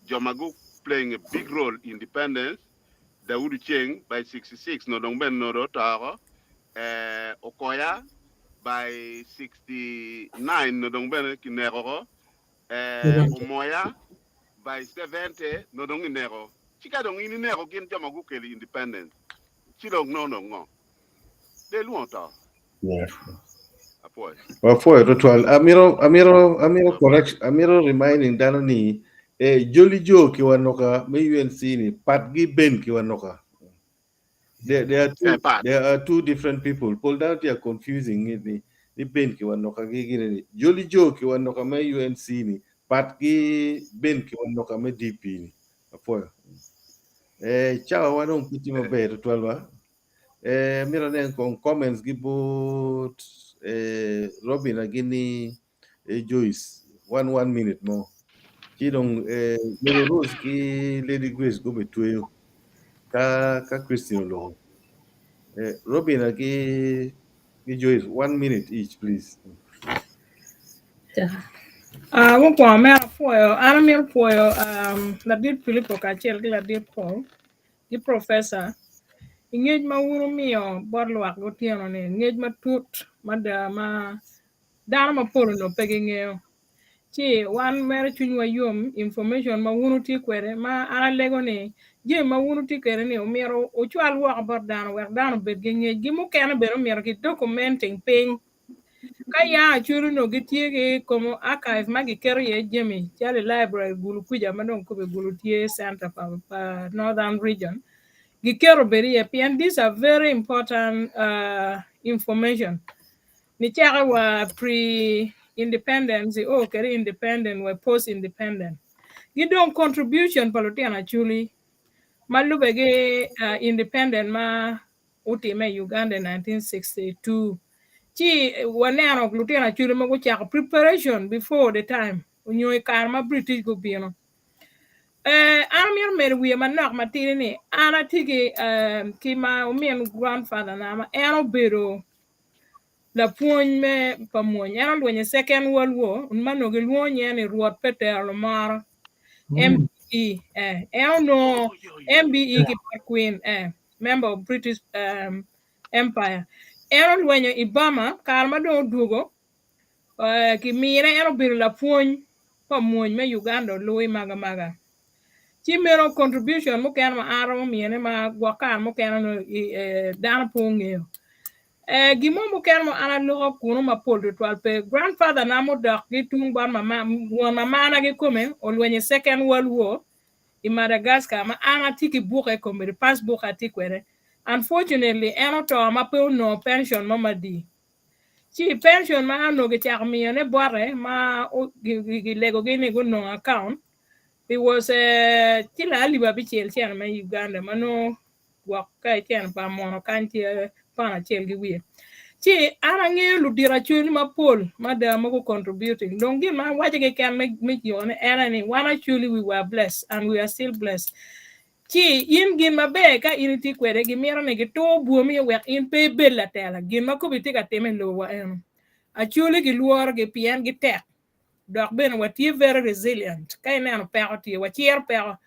jo ma gu playing a big role in independence Daudi Ceng by 66 nongo dong bene nongo dong oto oko, Okoya by 69 nongo dong bene kineko oko, Omoya by 70 nongo dong ineko. Ci ka dong in ineko gin jo ma gukelo independence ci dong nongo dong ngo? Del lwongo to. Apwoyo. Wapwoyo tutwal. Amito amito amito correction amito reminding dano ni eh, Joli Joe Kiwanuka me UNC ni pat gi Ben Kiwanuka. There, there are two, Eh, pat. there are two different people. Pol dano tye confusing ni ni ni Ben Kiwanuka gi gine ni Joli Joe Kiwanuka me UNC ni pat gi Ben Kiwanuka me DP ni. Apwoyo. Eh, cawa wa dong pe tye maber tutwal ba. Eh, mito anen kong comments gi bot eh, Robin agini eh, Joyce. One minute mo. Ci dong eh, Lady Rose ki Lady Grace gube tweyo ka ka Christine oloko. Eh, Robin ki ki Joyce one minute each please. Ah, mukwongo mere apwoyo, an amito pwoyo um, ladit Pilipo kacel ki ladit Paul ki professor i ngec ma wun wumiyo bot lwak gutyeno ni ngec matut mada ma dano mapol onongo pe gingeyo. Ci wan mere cwinywa yom information ma wun wutye kwede ma an alego ni jami ma wun wutye kwede ni omyero wucwal woko bot dano wek dano obed ki ngec gi mukene bene omyero ki documenting piny ka ya Acholi onongo gitye ki komo archive ma giketo iye jami calo i library Gulu kuca ma dong kome Gulu tye center pa Northern region giketo bed iye pien these are very important information nicake wa pre independence o kede independent wa post independent gi dong contribution pa lutino Acholi ma lube gi independent ma utime i Uganda i 1962. Ci waneno lutino Acholi ma gucako preparation before the time onyo i kare ma British gubino. Eh, an amito medo wiye manok matidi ni an atye ki eh, ki ma omin grandfather na ma en obedo lapwony me pa mwony. En olwenyo i Second World War ma onongo gilwongo nyinge ni Rwot Petero Lumoro. MBE. Eh, en onongo MBE ki bot Queen, eh, member of British um, Empire. En olwenyo i Burma, kare ma dong odwogo, eh, kimine en obedo lapwony pa mwony me Uganda oluwi magamaga. Ci meno contribution mukene ma an aromo miyone ma gwok kare mukene nongo eh, dano pe ongeyo. Eh, gin mo mukene ma an aloko kunu mapol tutwal pe. Grandfather na mudok ki tung bot mama, won mamana kikome olwenyo i Second World War i Madagascar ma an atye ki buke komedi, passbook atye kwede. Unfortunately, en oto ma pe onongo pension mo madii. Ci pension ma onongo gicako miyone bote ma gilegogi ni gunong account, it was ciling alip abicel cene me Uganda ma nongo gwok ka iceno pa muno kany tye pound acel ki wiye. Ci an angeyo ludito Acholi mapol mada ma gu contributing. Dong gin ma awaco keken me jone en aye ni wan Acholi we were blessed and we are still blessed. Ci in gin maber ka in itye kwede gimito ni gitur bwomi wek in pe ibed latela. Gin ma kobi tye ka time i lobo wa eno. Acholi gilworogi pien gitek. Dok bene watye very resilient. Ka ineno peko tye, waciro peko.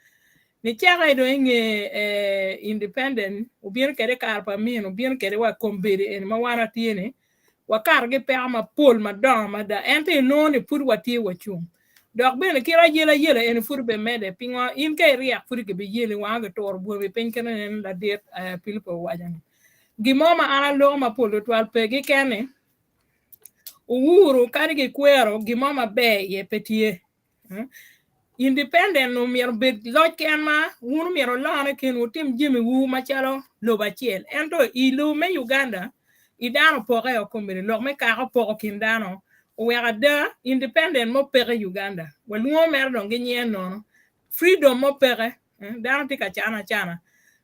Nicaka dong inge eh, independent, obino kede kare pa Amin, obino kede wa kombedi eni ma wan watye ni, wakato ki peko mapol madongo mada. Ento inongo ni pud watye wacung. Dok bene kit ayela ayela eni pud bimedde. Pingo in ka iryek pud kibiyeli wanga gituro bwomi piny kene nen ladit eh, Pilipo owaco ni. Gin mo ma an aloko mapol tutwal pe keken ni, Uhuru kadi gikwero gin mo maber iye pe tye. Independent omyero obed loc ken ma wun omyero wulone kin wutim jamiwu macalo lobo acel. Ento i lobo me Uganda i dano opoke o kombeddi lok me kaka opoko kin dano oweko ada independent mo peke i Uganda. Walwongo mere dong ginyinge nono. Freedom mo peke. Dano tye ka cano acana.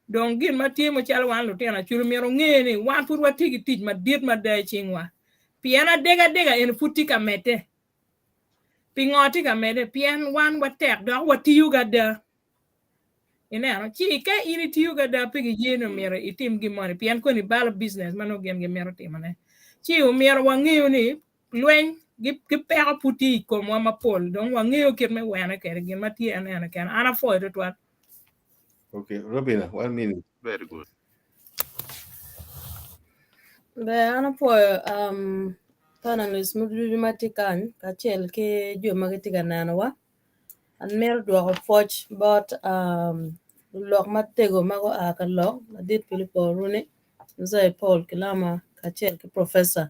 Dong gin ma tye macalo wan lutino Acholi myero onge ni wan pud watye ki tic madit mada i cingwa. Pien adegadega eni pud tye ka medde. Pingo tye ka medde? Pien wan watek dok watiyo ki ada. Ineno? Ci ka in itiyo ki ada pe giye ni myero itim gin moni pien koni ibalo business ma nongo gin gimito timone. Ci omyero wangeyo ni lweny ki peko pud tye i komwa mapol dong wangeyo kit me wene kwede gin ma tye en ene kene. An apwoyo tutwal. Okay, Robina, one minute. Very good. Ber an apwoyo um, panelists ducu ma tye kany kacel ki jo ma gitye ka nenowa. An mito dwoko pwoc bot um, lulok matego ma gua ka lok ladit Pilipo Oruni, Mzee Paul Kilama kacel ki Professor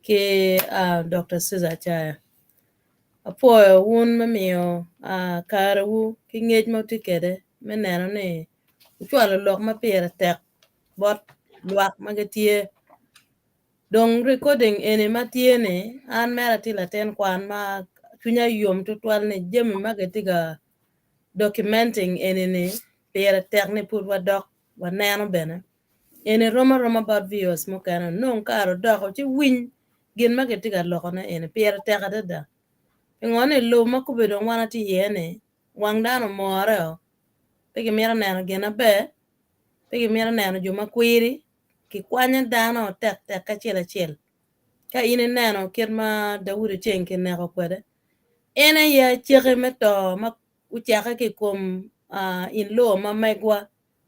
ki uh, Dr. Cesar Acaya. Apwoyo wun me miyo uh, karewu ki ngec ma wutye kwede me neno ni wucwalo lok ma pire tek bot lwak ma gitye. Dong recording eni ma tye ni an mere atye latin kwan ma cwinya yom tutwal ni jami ma gitye ka documenting eni ni pire tek ni pud wadok waneno bene. Eni rom aroma bot viewers mukene nong kare odoko ci winy gin ma gitye ka lokone eni pire tek adada. Pingo ni lobo ma kobbe dong wan atye iye ni wang dano omore o pe gimito neno gin maber pe gimito neno jo ma kwiri kikwanyo dano tek tek acel acel. Ka in ineno kit ma Daudi ceng kineko kwede en aye aceke me to ma ocake ki i kom in law ma megwa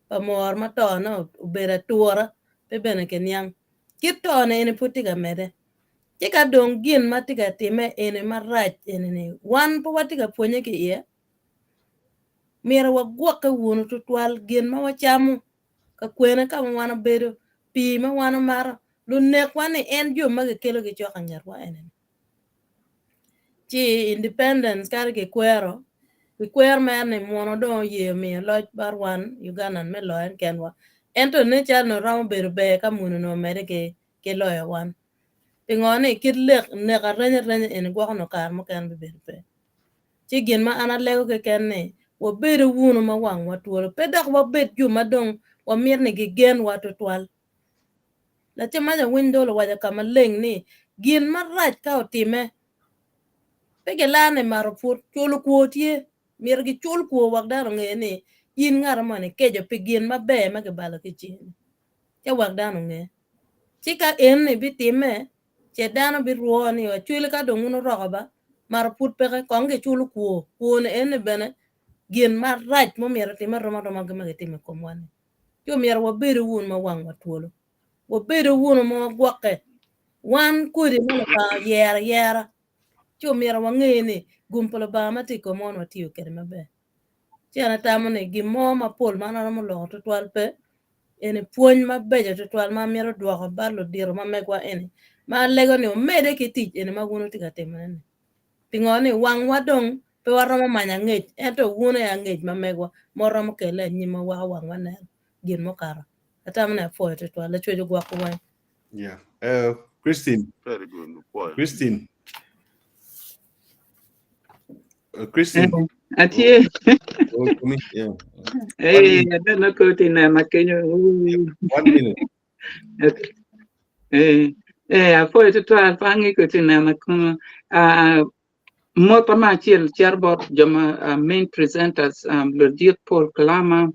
pa mor ma tone obedo atura pe bene kiniang. Kit tone eni pud tye ka medde. Ci ka dong gin ma tye ka timme eni marac eni-ni wan pe watye ka pwonye ki iye, myero wagwokke wunu tutwal gin ma wacamo ka kwene ka ma wan obedo, pii ma wan omato, lunekwa ni en jo ma gikelo gicok i ngetwa eni-ni. Ci independence kadi kikwero, kikwero mere ni muno dong oye omiyo loc bot wan Ugandan me loyo en kenwa. Ento nen calo onongo romo bedo ber ka muni onongo omedde ki loyo wan. Pingo ni kit lek nek arenya arenya eni gwoko nongo kare mukene bibedo pe. Ci gin ma an alego keken ni wabedo wunu ma wangwa twolo pe dok wabed jo ma dong wamito ni gigenwa tutwal. Lacen maca winy dol owaco ka maleng ni gin marac ka otime pe gilane mato put, culo kwor tye, myero gicul kwor wek dano onge ni in ngat moni ikeco pi gin maber ma kibalo ki i cingi-ni. Ce wek dano onge. Ci ka enoni bitimme, ce dano birwo ni acwele ka dong wun wuroko ba, mato pud peke, kong giculo kwor, kwor-ni enoni bene gin marac ma myero otime rom aroma ki ma gitimo i komwa-ni. Ci omyero wabedu wunu ma wangwa twolo, wabedu wunu ma wagwokke. Wan kodi ma Lubanga oyero ayera, ci omyero wange ni gum pa Lubanga ma tye i komwa ni watiyo kwede maber. Ci an atamo ni gin mo mapol ma an aromo loko tutwal pe, eni pwony mabeco tutwal ma amito dwoko bot ludito ma megwa eni ma alego ni wumedde ki tic eni ma wun wutye ka timone-ni. Pingo ni wangwa dong pe waromo manyo angec ento wun aye angec ma megwa ma wuromo kele anyimwa weko wangwa neno gin mukato. Atamo ni apwoyo tutwal. Lacwec ogwoko weng. Yeah. Christine. Very good. Apwoyo. Christine. Christine. Atye. Oh, oh, me, yeah. Eh, adeno koti nena kenyo. One minute. Okay. Eh, eh, apwoyo tutwal pe ange koti nena kunu. Ah, mot ma acel cito bot jo ma uh, main presenters um, Ludit Paul Kalama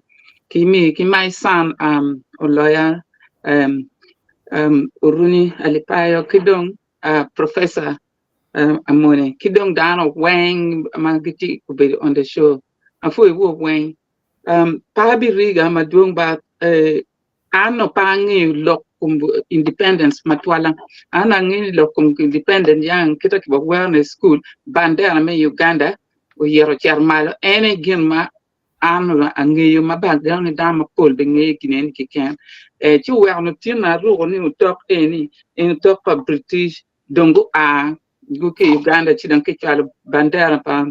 ki mi ki my son um, Oloya um, um, Oruni Alipayo ki dong uh, Professor uh, Amone ki dong dano weng ma gitye obedo on the show. Apwoyo woo weng. Um, pe abiriga madwong ba eh, An onongo pe angeyo lok kom independence matwala. An angeyo lok kom independence yang kita ki wawero i school bandera me Uganda oyito ocito malo en aye gin ma an onongo angeyo ma bene ageno ni dano mapol bene ngeyo gin eni keken. Eh, ci oweko lutinna aruko ni otok eni en otok pa British dong gua ki i Uganda ci dong kicwalo bandera pa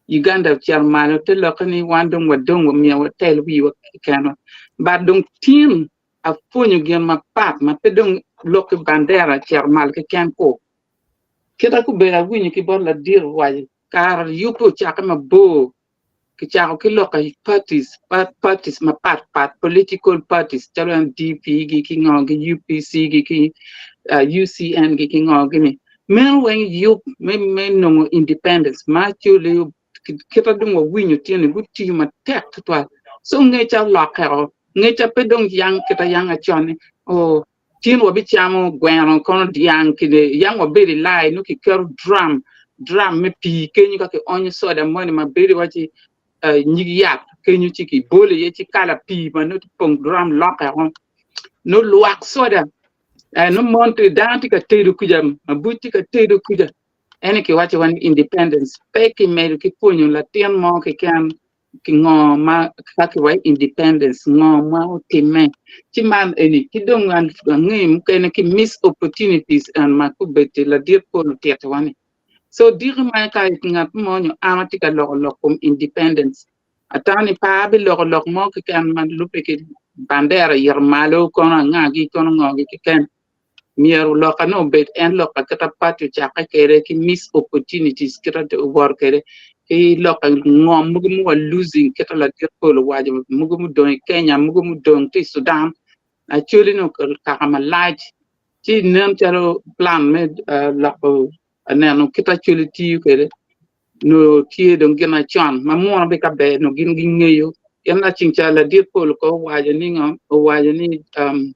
Uganda ocito malo te lokke ni wan dong wadong myero watel wiwa kekenwa. But dong tin apwonyo gin mapat ma pe dong lok ki bandera cito malo keken ko. Kita gubedo awinyo ki bot ladit owaco kara yubbe ocakke mabor kicako ki lok parties, parties mapat pat political parties calo NDP gi ki ngo gi UPC gi ki UCN gi ki ngo gini. Meno weng yub me me nongo independence ma actually kita dong wawinyo tye ni gutiyo matek tutwal. So ngeca olokke o, ngeca pe dong yang kita yang acon ni oh tin wabicamo gweno kono dyang kine yang wabedo i lai nongo kiketo drum drum me pii kenyo ka kionyo soda moni ma bedo waci nyig yat kenyo ci kibolo iye ci kala pii ma nongo pong drum lokke o nongo lwak soda Nongo mon tye dano tye ka tedo kuca, mabuc tye ka tedo kuca. Ene kiwaco wa ni independence pe kimedo ki pwonyo latin mo keken ki ngo ma ka kiwaco independence ngo ma otimme. Ci man eni ki dong ange mukene ki miss opportunities en ma kubedi ladit pol otito wa ni. So diki ma ka ngat mo nyo an atye ka loko lok kom independence Atamo ni pe abiloko lok mo keken ma lubbe ki bandera yito malo kono angagi kono ngogi keken. Myero loka ni obed en lok pa kita party ocakke kwede ki miss opportunities kita owoto kwede ki lok ngom mogo ma wa losing kita ladit pol owaco mogo mudong i Kenya mogo mudong tye i Sudan Acholi ni kaka malac ci nen calo plan me loko neno kit Acholi tiyo kwede nongo tye dong gin acon ma muno be ka ber nongo gin gingeyo pien laceng ca ladit pol ko owaco ni ngo owaco ni um,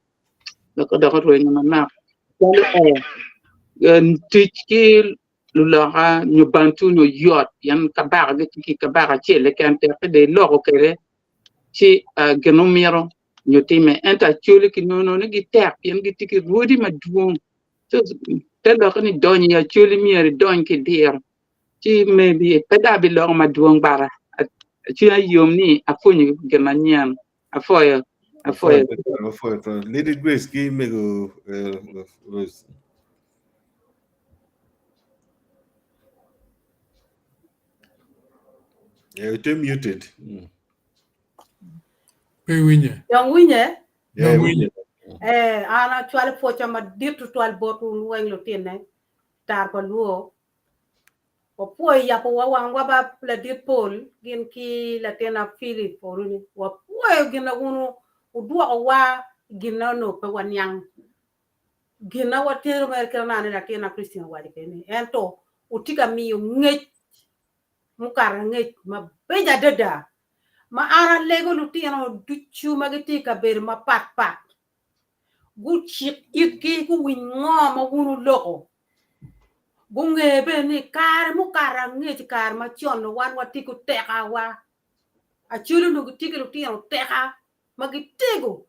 loko dok orwenyo manok calo eh, tic ki luloka nyo bantu nyo yot pien kabaka gitye ki kabaka acel keken tekke de iloko kwede ci uh, gin omito nyo time ento acholi ki nono ni gitek pien gitye ki rwodi madwong so te lokke ni donyo i acholi myero idony ki diro ci maybe pe dong abiloko madwong bara cwinya yom ni apwonyo gin manyen apwoyo apwoyo Apwoyo. Lady Grace ki mego Rose. Yeah, you're muted. Mm. Pe winye. Dong winye? Yeah, winye. Eh, an acwalo pwoca madit tutwal bot wun weng lutinne, tar pa luo. Wapwoyo yabo wa wangwa ba ladit Paul gin ki latinna Philip Oruni. Wapwoyo gin na wun wudwoko wa gin na onongo pe waniang. Gin na watero mere kit ma aneno latinna Christine owaco kwede ni ento wutye ka miyo ngec mukato angec mabeco adada ma an alego lutino ducu ma gitye i kabedo mapat pat gucik itgi guwiny ngo ma wun wuloko gunge bene ni kare mukato angec i kare macon wan watye ki otekawa Acholi onongo gitye ki lutino oteka ma gitego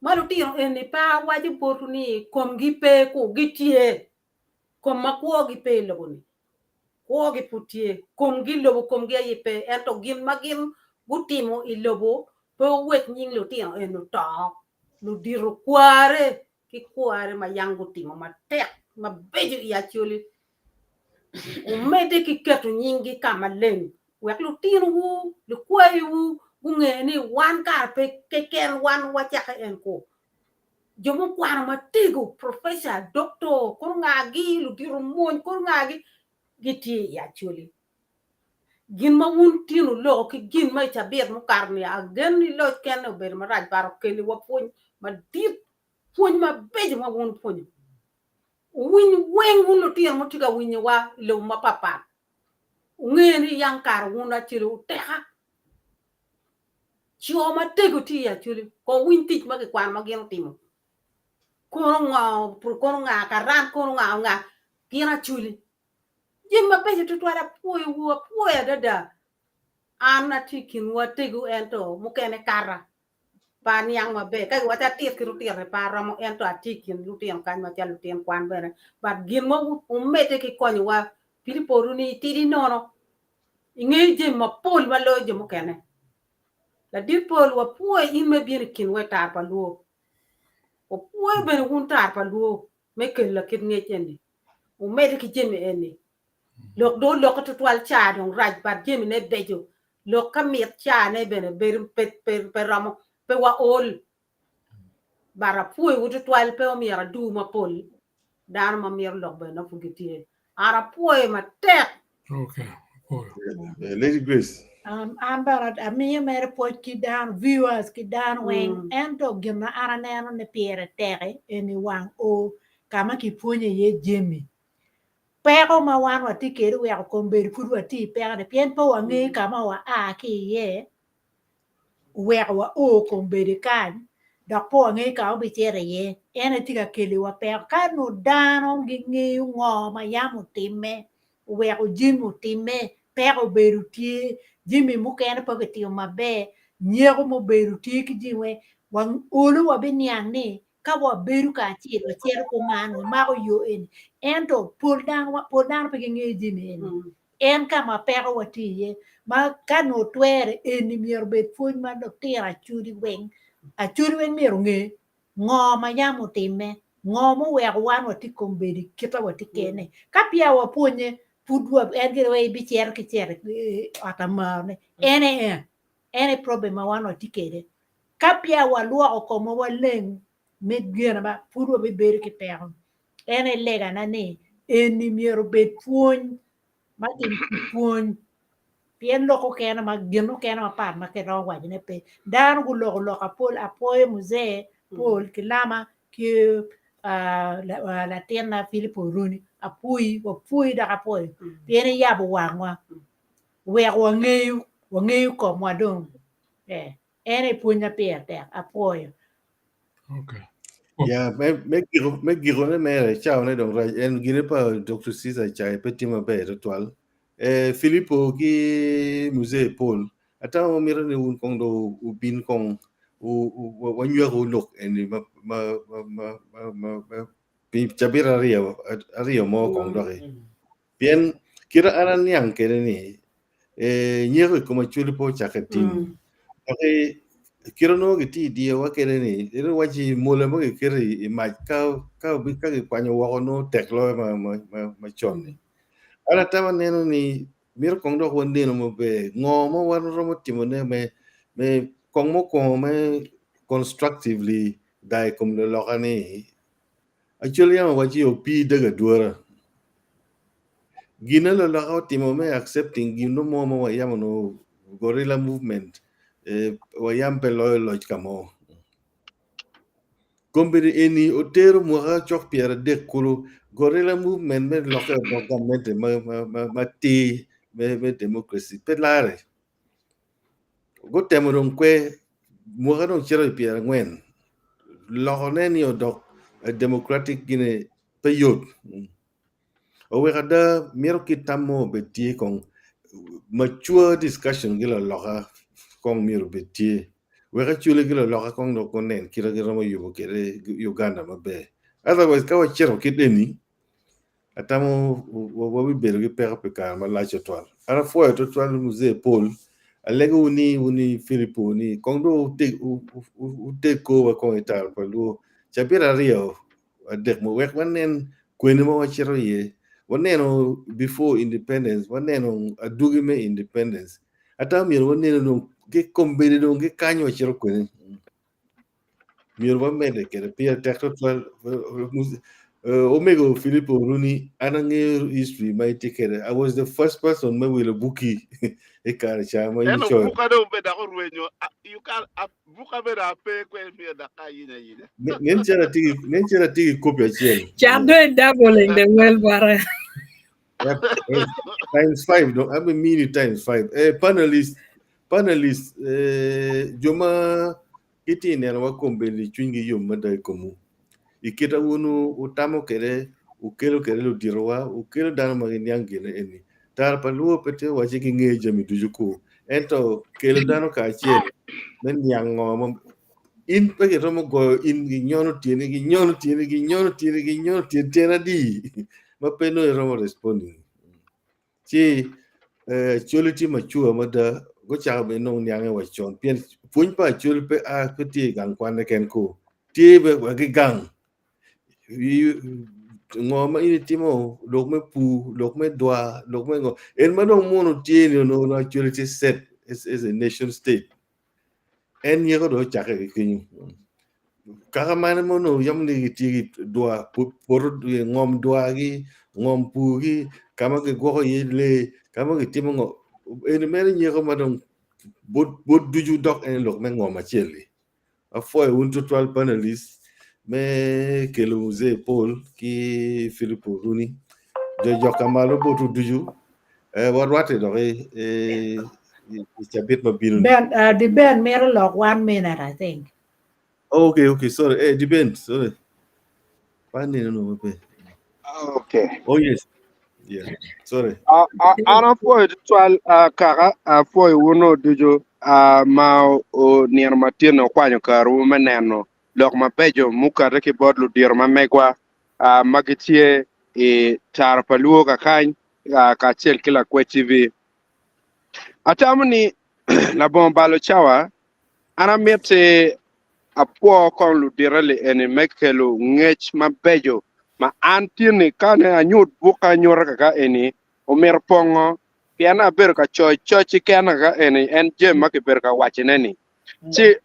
ma lutino eni pe awaco botwu ni komgi pe ku gitye kom ma kwogi pe i lobo-ni kwogi pud tye komgi lobo komgi aye pe ento gin ma gin gutimo i lobo pe owek nying lutino eni oto ludito kware ki kware ma yam gutimo matek mabeco i Acholi Wumedde ki keto nyinggi ka maleng wek lutinowu, likwayowu gunge ni wan kare pe keken wan wacakke en kwo. Jo mukwano matego, professor, doctor, kono ngagi, ludito mony, kono ngagi gitye i Acholi. Gin ma wun tin wuloko ki gin ma i cabit mukato-ni agen ni loc kene obedo marac but okeliwa pwony madit, pwony mabeco ma wun wupwonyo. Wuwiny weng wun lutino ma wutye ka winyowa i lobo mapatpat, wunge ni yang kare wun Acholi wuteka. Co matego tye i Acholi, kong wuwiny tic ma kikwano ma gin otimo. Kono ngo, kono nga, karan kono nga nga, gin Acholi. Jami mabeco tutwal apwoyowu, apwoyo adada. An atye i kinwu atego ento mukene kata. Pe aniang maber. Ka giwacci atit ki lutino-ni pe aromo ento atye i kin lutino kany macalo lutin kwan bene. But gin ma wumedde ki konyowa Pilipo ni itidi nono. Ingeyo jami mapol ma loyo jo mukene. Ladit Paul wapwoyo in ma ibino i kinwa i tar pa Lwo. Wapwoyo bene wun tar pa Lwo me kelo lakit ngec eni. Wumedde ki jami eni. Lok dong olokke tutwal caa dong rac but jami ne beco lok ka mit caa ne bene bedo pe pe pe romo pe wa ol but apwoyo wu tutwal pe omyero adur mapol dano ma mito lok bene nongo pud gitye an apwoyo matek. Okay, apwoyo. Lady Grace. An bene amiyo mere pwoc ki dano viewers ki dano weng ento gin ma an aneno ni pire tek eni wang o ka ma kipwonyo iye jami Peko ma wan watye kwede oweko kombeddi pud watye i peko-ni pien pe wangeyo ka ma waa ki iye oweko wao kombeddi kany dok pe wangeyo ka ma wabicito iye en aye tye ka keliwa peko. Ka nongo dano gingeyo ngo ma yam otimme oweko jami otimme peko obedo tye jami mukene pe kitimo maber nyeko mubedo tye ki jami weng olo wabiniang ni ka wabedo kacel wacito kuman wamako yo eni ento pol dano pol dano pe gingeyo jami eni en ka ma peko watye iye ma ka nongo twere eni myero obed pwony ma lutino acholi weng acholi weng myero onge ngo ma yam otimme ngo muweko wan watye kombeddi kita watye kene ka peya wapwonye pud wa en gire wai bicito ki cito i ot amaro ni en aye en aye problem ma wan watye kwede Ka peya walwoko komwa waleng me gene ma pud wabibedo ki peko. En aye legana ni eni myero obed pwony ma pwony pien lok okene ma gin okene mapat ma kiromo wacone pe. Dano guloko lok apol apwoyo Muzee Paul ki Lama ki latinna Philip Oroni apwoyi wapwoyi dok apwoyo pien iyabo wangwa weko wangeyo wangeyo komwa dong. En aye pwony ma pire tek. Apwoyo. Okay. Ya, me me giko me giko ne mere cawa ne dong rac en gine pa Dr. Caesar Chai pe tye maber tutwal. Eh, Filippo ki Muzee Paul atamo mito ni wun kong dong wubin kong wanywako lok eni ma ma ma ma ma ma ma pi cabit aryo aryo mo kong doki. Pien kit ma an aniang kwede ni nyeko i kom Acholi pe ocakke tim. Doki kit ma nongo gitye i dyewa kwede ni ento iwacci mola ma giketo i mac ka kikwanyo woko nongo tek loyo macon-ni. An atamo aneno ni myero kong dok wanenu maber ngo ma wan waromo timone me kong mukwongo me constructively daa i kom luloka-ni Acholi yam owacci opii dego adwora. Gin ma luloka otimo me accepting gin mo ma wayam onongo gorilla movement wayam pe loyo loc ka mo. Kombeddi eni otero mwaka cok 30 kulu guerrilla movement me lokke odok gamente matir me democracy pe lare. Gutemo dong kwe mwaka dong cito i 40 lokone ni odok democratic gine pe yot. Oweko ada mito kit tam mo obed tye kong mature discussion ki laloka kong myero obed tye wek acwali ki laloka kong dok gunen kit ma giromo yubo kwede Uganda maber. Otherwise ka wacito kit eni atamo wabibedo ki peko pi kare malac tutwal. An apwoyo tutwal Muzee Paul alego ni wun ni Filipo ni kong dong wuteg korwa kong i taro pa luo cabit aryo adek mo wek wanen kwene ma wacito iye waneno before independence waneno adwogi me independence ata myero waneno dong ki kombeddi dong ki kany wacito kwene myero wamedde kwede pire tek tutwal omego Filipo Oruni an angeyo history ma itye kwede I was the first person me wilo buki i kare ca ma in Ento icoyo buka dong be dok orwenyo you can't buka be dok ape kwede myero dok ka ayinya ayinya. Nen calo atye ki nen calo atye ki kopi acel. Cak dong doubling the well bote. Times 5 dong abi mini times 5. Eh panelist panelist eh jo ma gitye i neno wa kombeddi cwinygi yom mada i komwu. I kit ma wun wutamo kwede, wukelo kwede luditowa, wukelo dano ma giniang gin eni. Tara pa luo pe tye wacci gingeyo jami ducu ku, ento kelo dano kacel me niang ngo ma in pe giromo goyo in ginyono tyeni, ginyono tyeni, ginyono tyeni, ginyono tyeni tyen adi ma pe nongo iromo responding. Ci Acholi tye mature mada gucako bene nongo niange wa con pien pwony pa Acholi pe a pe tye i gang kwan keken ko tye bene wa ki gang ngo ma in itimo lok me pur lok me dwar lok me ngo en ma dong muno tye ni onongo Acholi tye set as a nation state En nyeko dong ocakke ki kenyo. Kaka mane ma onongo yam ni gitye ki dwa poto ngom dwagi, ngom purgi, ka ma gigwoko iye lee, ka ma gitimo ngo. Eni mere nyeko ma dong bot bot ducu dok en lok me ngom acel-li. Apwoyo wun tutwal panelist me kelo Mzee Paul ki Philip Oruni. Jo joka malo botwu ducu. Eh, warwatte dok i, i, i cabit ma bino ni. Ben, uh, di Ben mito lok one minute, I think. Oh, okay, okay, sorry. Eh, di Ben, sorry. Pani no maber. Okay. Oh, yes. Yeah, sorry. Uh, uh, an apwoyo tutwal uh, kaka apwoyo wun ducu uh, ma onino matin okwanyo karwu me neno lok mabeco mukate ki bot ludito ma megwa uh, ma gitye i taro pa luo kakany kacel ki Lakwed TV. Atamo ni labongo balo cawa, an amiti apwo kong ludite li eni me kelo ngec mabeco ma an tye-ni ka ne anyut bukka anyuta kaka eni omito pongo pien abedo ka coyo coc keken kaka eni en jami ma kibedo ka wacone ni ci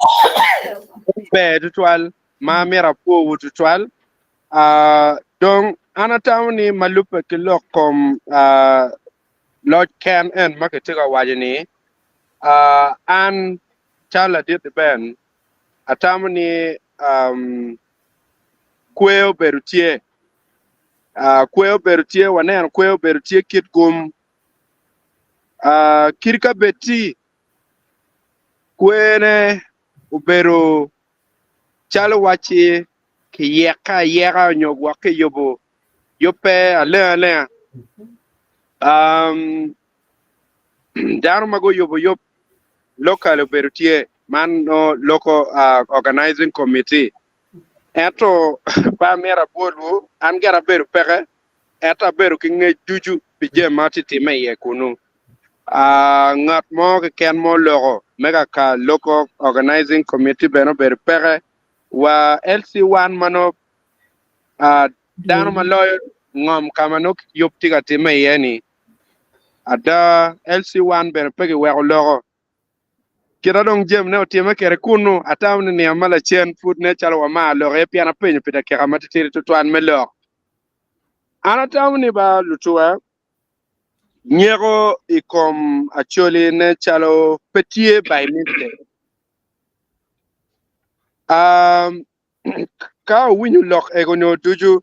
ber tutwal ma amito apwowu tutwal. Dong an atamo ni ma lubbe ki lok kom loc ken en ma kitye ka waco ni, an calo ladit Ben, atamo ni kwer obedo tye, kwer obedo tye, waneno kwer obedo tye kit gum, kit ka bed ti kwerne obedo calo wacci kiyeke ayeka nyo gwok kiyubo yubbe aleng alenga. Um, dano ma guyubo yub local obedo tye man no local organizing committee. Ento pe amito abwolwu, an gire abedo peke, ento abedo ki ngec ducu pi jami ma tye timme iye kunu. Ngat mo keken ma oloko me kaka local organizing committee bene obedo peke wa LC1 ma nongo dano ma loyo ngom ka ma nongo yub tye ka timme iye ni ada LC1 bene pe kiweko loko. Kita dong jamine otimme kwede kunnu, atamo ni nino ma lacen pud nen calo wamar lok iye pien apenyo pi dakika matitidi tutwal me lok. An atamo ni ba lutuwa nyeko i kom Acholi nen calo pe tye by mistake. Ka wuwinyo lok ego-ni ducu,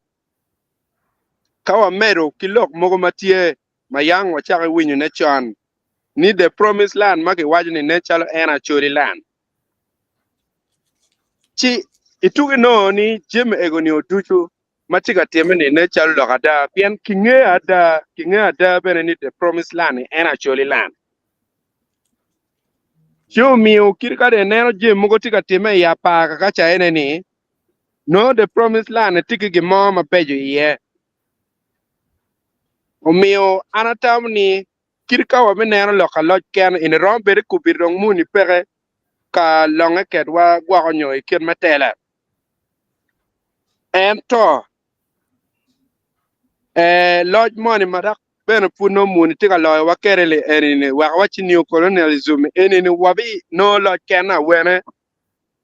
ka wamedo ki lok mogo ma tye ma yang wacako winyone con, ni The Promised Land ma kiwaco ni nen calo en Acholi Land, ci itugi nongo ni jami ego-ni ducu ma tye ka timme-ni nen calo lok ada, pien kingeyo ada, kingeyo ada bene ni The Promised Land-ni en Acholi Land. Ci omiyo kit ka dong ineno jami mogo tye ka timme i apar kakaca ene ni, nongo The Promised Land tye ki gin mo mabeco iye. Omiyo an atamo ni kit ka wabineno lok aloc ken eni romo bedo i kubit dong muni peke ka longe kedwa gwoko nyo i kit me tela. Ento ee, loc moni ma dok bene pud nongo muni tye ka loyowa kwede li eni-ni wek wacci neo-colonialism eni-ni wabinongo loc ken awene.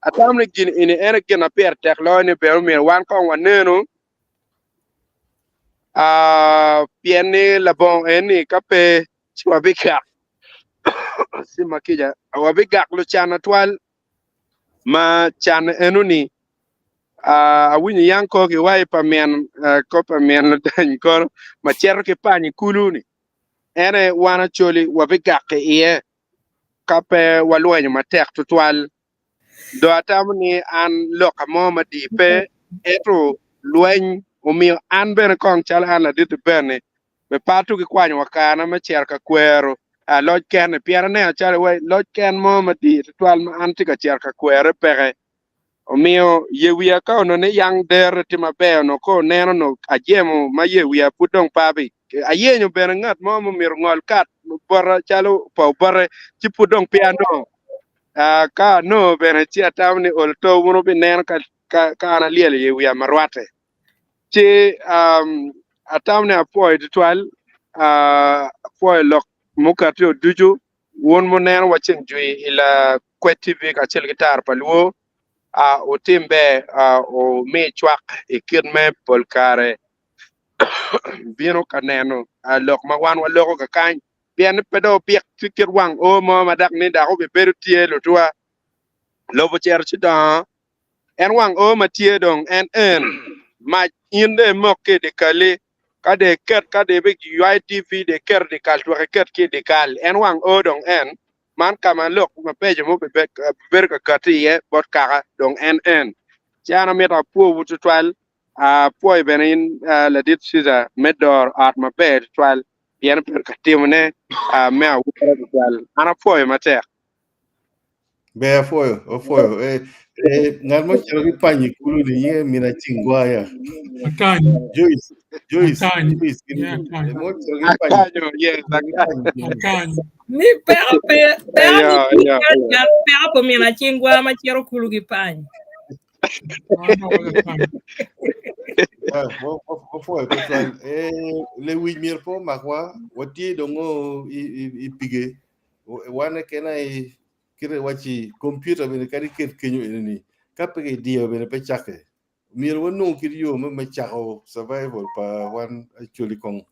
Atamo ni gin eni en aye gin ma pire tek loyo ni bene omyero wan kong wanenu ah, pien ni labongo eni ka pe ci wabigak cima kica wabigak lucan atwal ma can enoni ah, awinyo yang ko ki wai pa min ah, ko pa min ludany kono ma cito ki pany i kulu ni en aye wan Acholi wabigak iye ka pe walwenyo matek tutwal. Dong atamo ni an loka mo madii pe, ento lweny omiyo an bene kong calo an ladit bene be pe atugi kwanyo wa karena me cito ka kwero loc ken-ni pien aneno calo wai loc ken mo madii tutwal ma an atye ka cito ka kwere peke. Omiyo ye wiya ka onongo ni yang derre tye maber onongo ka oneno onongo ajemo ma ye wiya pud dong pe abi ayenyo bene ngat mo ma myero ongol kat bota calo pa obote ci pud dong pe anongo. Ka anongo bene ci atamo ni ol to wun wubineno ka ka an alyelo ye wiya ma rwatte. Ci atamo ni apwoyo tutwal, apwoyo lok mukati-o ducu Wun muneno wa ceng jwi i Lakwed TV kacel ki Tara pa Lwo, wutim ber wumi cwak i kit me pol kare bino ka neno lok ma wan waloko kakany, pien ni pe dong wubik ki kit wang o mo ma dok ni dok wubibedo tye lutwa. Lobo ocito ci dongo, en wang o ma tye dong en en mac in dong imok ki i dyekal-li Ka dong iket, ka dong ibiywayo TV dong iketo i dyekal twek iket ki i dyekal. En wang o dong en, man ka ma lok mabeco mo bibedo ka katti iye bot kaka dong en en. Ci an amito apwowu tutwal, apwoyo bene in ladit Caesar me doro ot maber tutwal pien ibedo ka timone me awora tutwal. An apwoyo matek. Ber apwoyo, apwoyo. Eh, eh, ngat mo cito ki panyi kulu ni nyinge mina cingwaya. Akanyo. Joyce, Joyce, Akanyo. Joyce. gin- Yeah, akanyo. eh, mo cito ki panyi. Akanyo, yes, akanyo. Akanyo. Ni peko pe peko Eyo, ni eyo, eyo. peko pa min acingwa ma cito kulu ki pany. Ah, Wapwoyo tutwal. Eh, lewic myero pe omakwa, watye dong o i, i, i pige. Wan keken aye kite iwacci kompiuta bene kadi iket kenyo eni-ni ka pe kidiyo bene pe cakke. Myero wanong kit yo me me cako survival pa wan Acholi kong.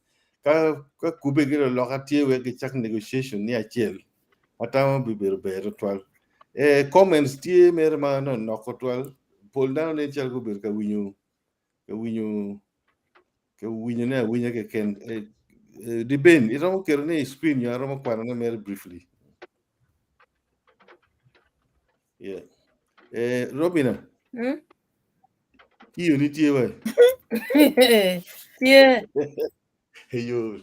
Ka ka kubbe ki luloka tye wek gicak negotiation ni acel atamo bibedo ber tutwal. Eh, comments tye mere ma nonok tutwal. Pol dano nen calo gubedo ka winyo ka winyo ka winyone awinya keken. Eh, eh, Diben, iromo ketone i screen nyo aromo kwanone mere briefly. Yeah. Eh, Robina, Hmm? iyo ni tye we. Tye. Eyo.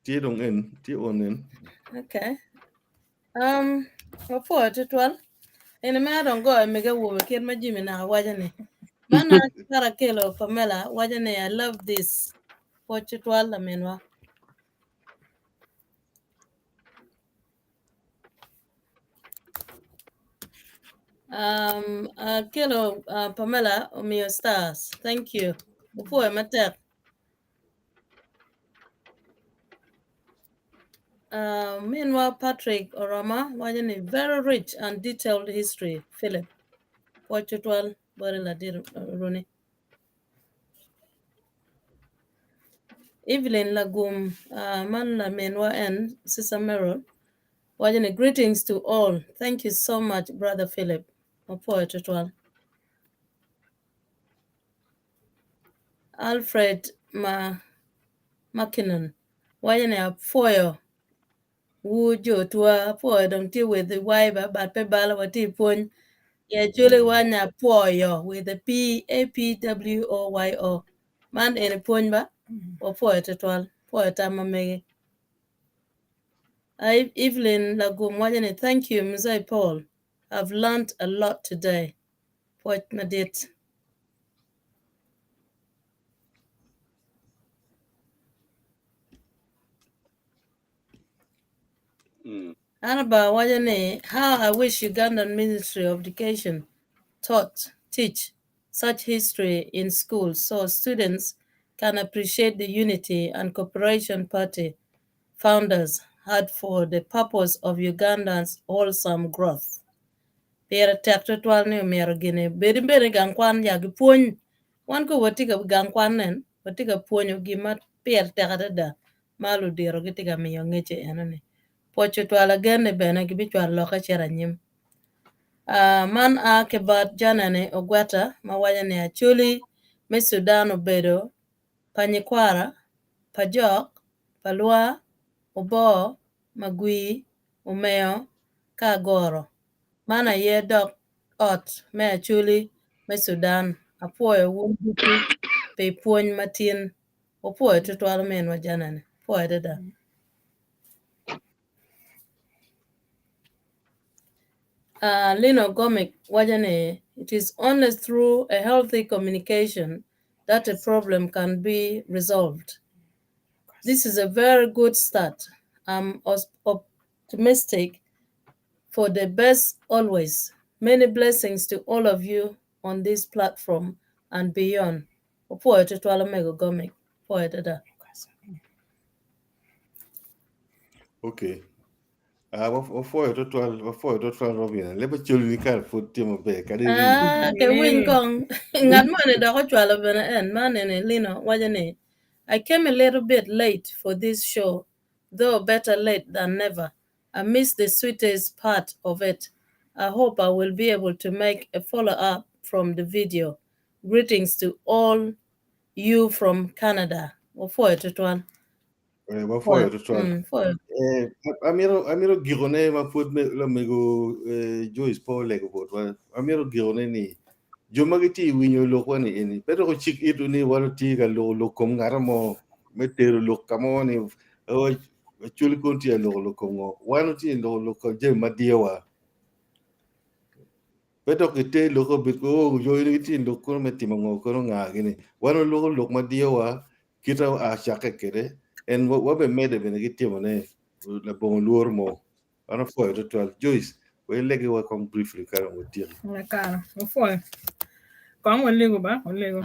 Tye dong en, tye on en. Okay. Um, wapwoyo tutwal. Eni ma dong goyo mege awobe kit ma Jimmy naka waco ni. Man kara kelo Pamela waco ni I love this. Pwoc tutwal laminwa. Um, akelo Pamela omiyo stars. Thank you. Wapwoyo matek. Minwa Patrick Oroma waco ni very rich and detailed history Philip. Pwoc tutwal boti ladit Runi. Evelyn Lagum uh, man laminwa en Sister Merrill waco ni greetings to all. Thank you so much brother Philip. Wapwoyo tutwal. Alfred ma Mackinnon waco ni apwoyo wu jo tua apwoyo dong tye with the Y ba but pe balo watye i pwony i Acholi waco ni apwoyo with a P A P W O Y O man eni pwony ba wapwoyo twatwal pwoyo tam ma megi. Evelyn Lagum waco ni thank you Mzee Paul I've learnt a lot today pwoc madit. Annabel waco ni how I wish Ugandan Ministry of Education taught teach such history in schools so students can appreciate the unity and cooperation party founders had for the purpose of Uganda's wholesome growth. Pire tek tutwal ni omyero gini bedi bene i gang kwan ya gipwony. Wan ko watye ka gang kwan nen watye ka pwonyo gin ma pire tek adada ma ludiro gitye ka miyo ngecce enoni. Pwoc tutwal agenne bene gibicwalo lokke cito anyim. Ah, man a ki bot Janani Ogweta ma waco ni Acholi me Sudan obedo pa nyikwara, pa jok, pa lwa, oboo, magwir, omeo, ka agoro. Man aye dok ot me Acholi me Sudan. Apwoyo wun ducu pi pwony ma tin. Wapwoyo tutwal ominwa Janani. Apwoyo adada. Uh, Lino Gomic waco ni it is only through a healthy communication that a problem can be resolved. This is a very good start. I'm optimistic for the best always. Many blessings to all of you on this platform and beyond. Opwoyo tutwal omego Gomic. Opwoyo adada. Okay. Ah, wapwoyo twatwal, wapwoyo twatwal Robina. Leb Acholi ni kare pud tye maber, kadi rii. Ah, ke winy kong. Ngat moni dok ocwalo bene en, man eni Lino waco ni, I came a little bit late for this show, though better late than never. I missed the sweetest part of it. I hope I will be able to make a follow up from the video. Greetings to all you from Canada. Wapwoyo tutwal. Eh, wapwoyo tutwal. Pwoyo. Eh, amito amito gikone ma pud me lamego eh, Joyce pe olego botwa. Amito gikone ni jo ma gitye i winyo lokwa ni eni pe dok ocik itwu ni wan watye ka loko lok kom ngat mo me tero lok ka mo ni oh, Acholi kono tye ka loko lok kom ngo. Wan watye ka loko lok kom jami ma diyowa. Pe dok giter lok obed ko oh, jo eni gitye i lok kono me timo ngo kono nga gini. Wan waloko lok ma diyowa kita a cakke kwede en wabe medde bene ki timone labongo lworo mo. Wan wapwoyo twatwal. Joyce, we ilegiwa kong briefly ka dong watyeko. Lakara, wapwoyo. Kong walego ba, walego.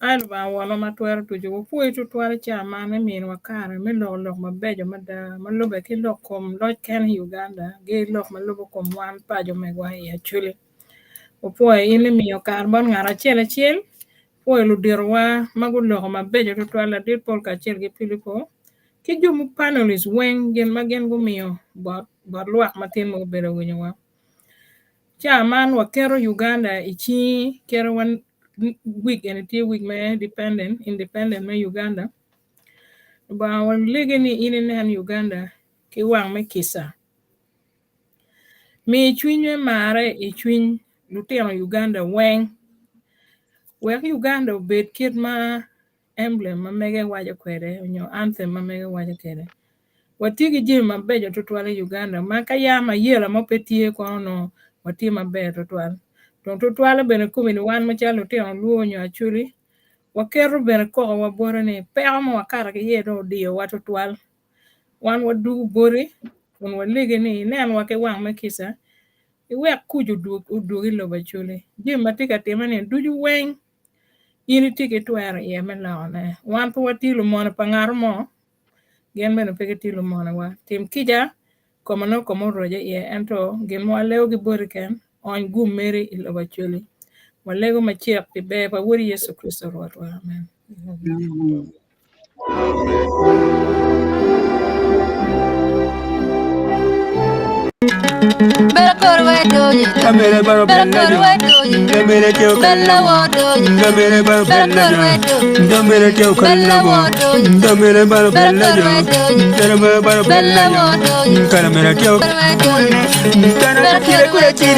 Ai Lubanga Wonwa ma twero ducu, wapwoyi tutwal i caa man me miniwa kare me loko lok mabeco mada ma lube ki lok kom loc ken i Uganda ki lok ma lubo kom wan paco megwa i Acholi. Wapwoyo in imiyo kare bot ngat acel acel Pwoyo luditowa ma guloko mabeco tutwal ladit Paul kacel ki Pilipo ki jo mu panelists weng gin ma gin gumiyo bot bot lwak matin ma gubedo winyowa. Ca man waketo Uganda i cingi keto wa week eni tye week me dependent independent me Uganda. Lubanga walegi ni in inen Uganda ki wang me kica. Mi cwiny me marre i cwiny lutino Uganda weng wek Uganda obed kit ma emblem ma mege waco kwede nyo anthem ma mege waco kwede. Watye ki jami mabeco tutwal i Uganda ma ka yam ayela mo pe tye kono onongo watye maber tutwal. Dong tutwalle bene komi ni wan macalo lutino Luo nyo Acholi waketo bene kokowa bote ni peko ma wakato ki iye dong odiyowa tutwal. Wan wadwogo boti kun walegi ni inenwa ki wang me kica, iwek kuc odwog i lobo Acholi. Jami ma tye ka timme-ni ducu weng in itye ki twero iye me lokone. Wan pe watye lumone pa ngat mo, gin bene pe gitye lumonewa. Tim kica koma nongo koma oroco iye, ento gin ma walego ki boti keken, ony gum meri i lobo Acholi. Walego macek pi ber pa Wodi Yecu Kricito Rwotwa. Amen. Amen. Kamere baro bella jo, ndamere teo kallamo, ndamere baro bella jo, ndamere teo kallamo, ndamere baro bella jo, ndamere baro bella jo, kalamere teo. Tana kire kure chiri.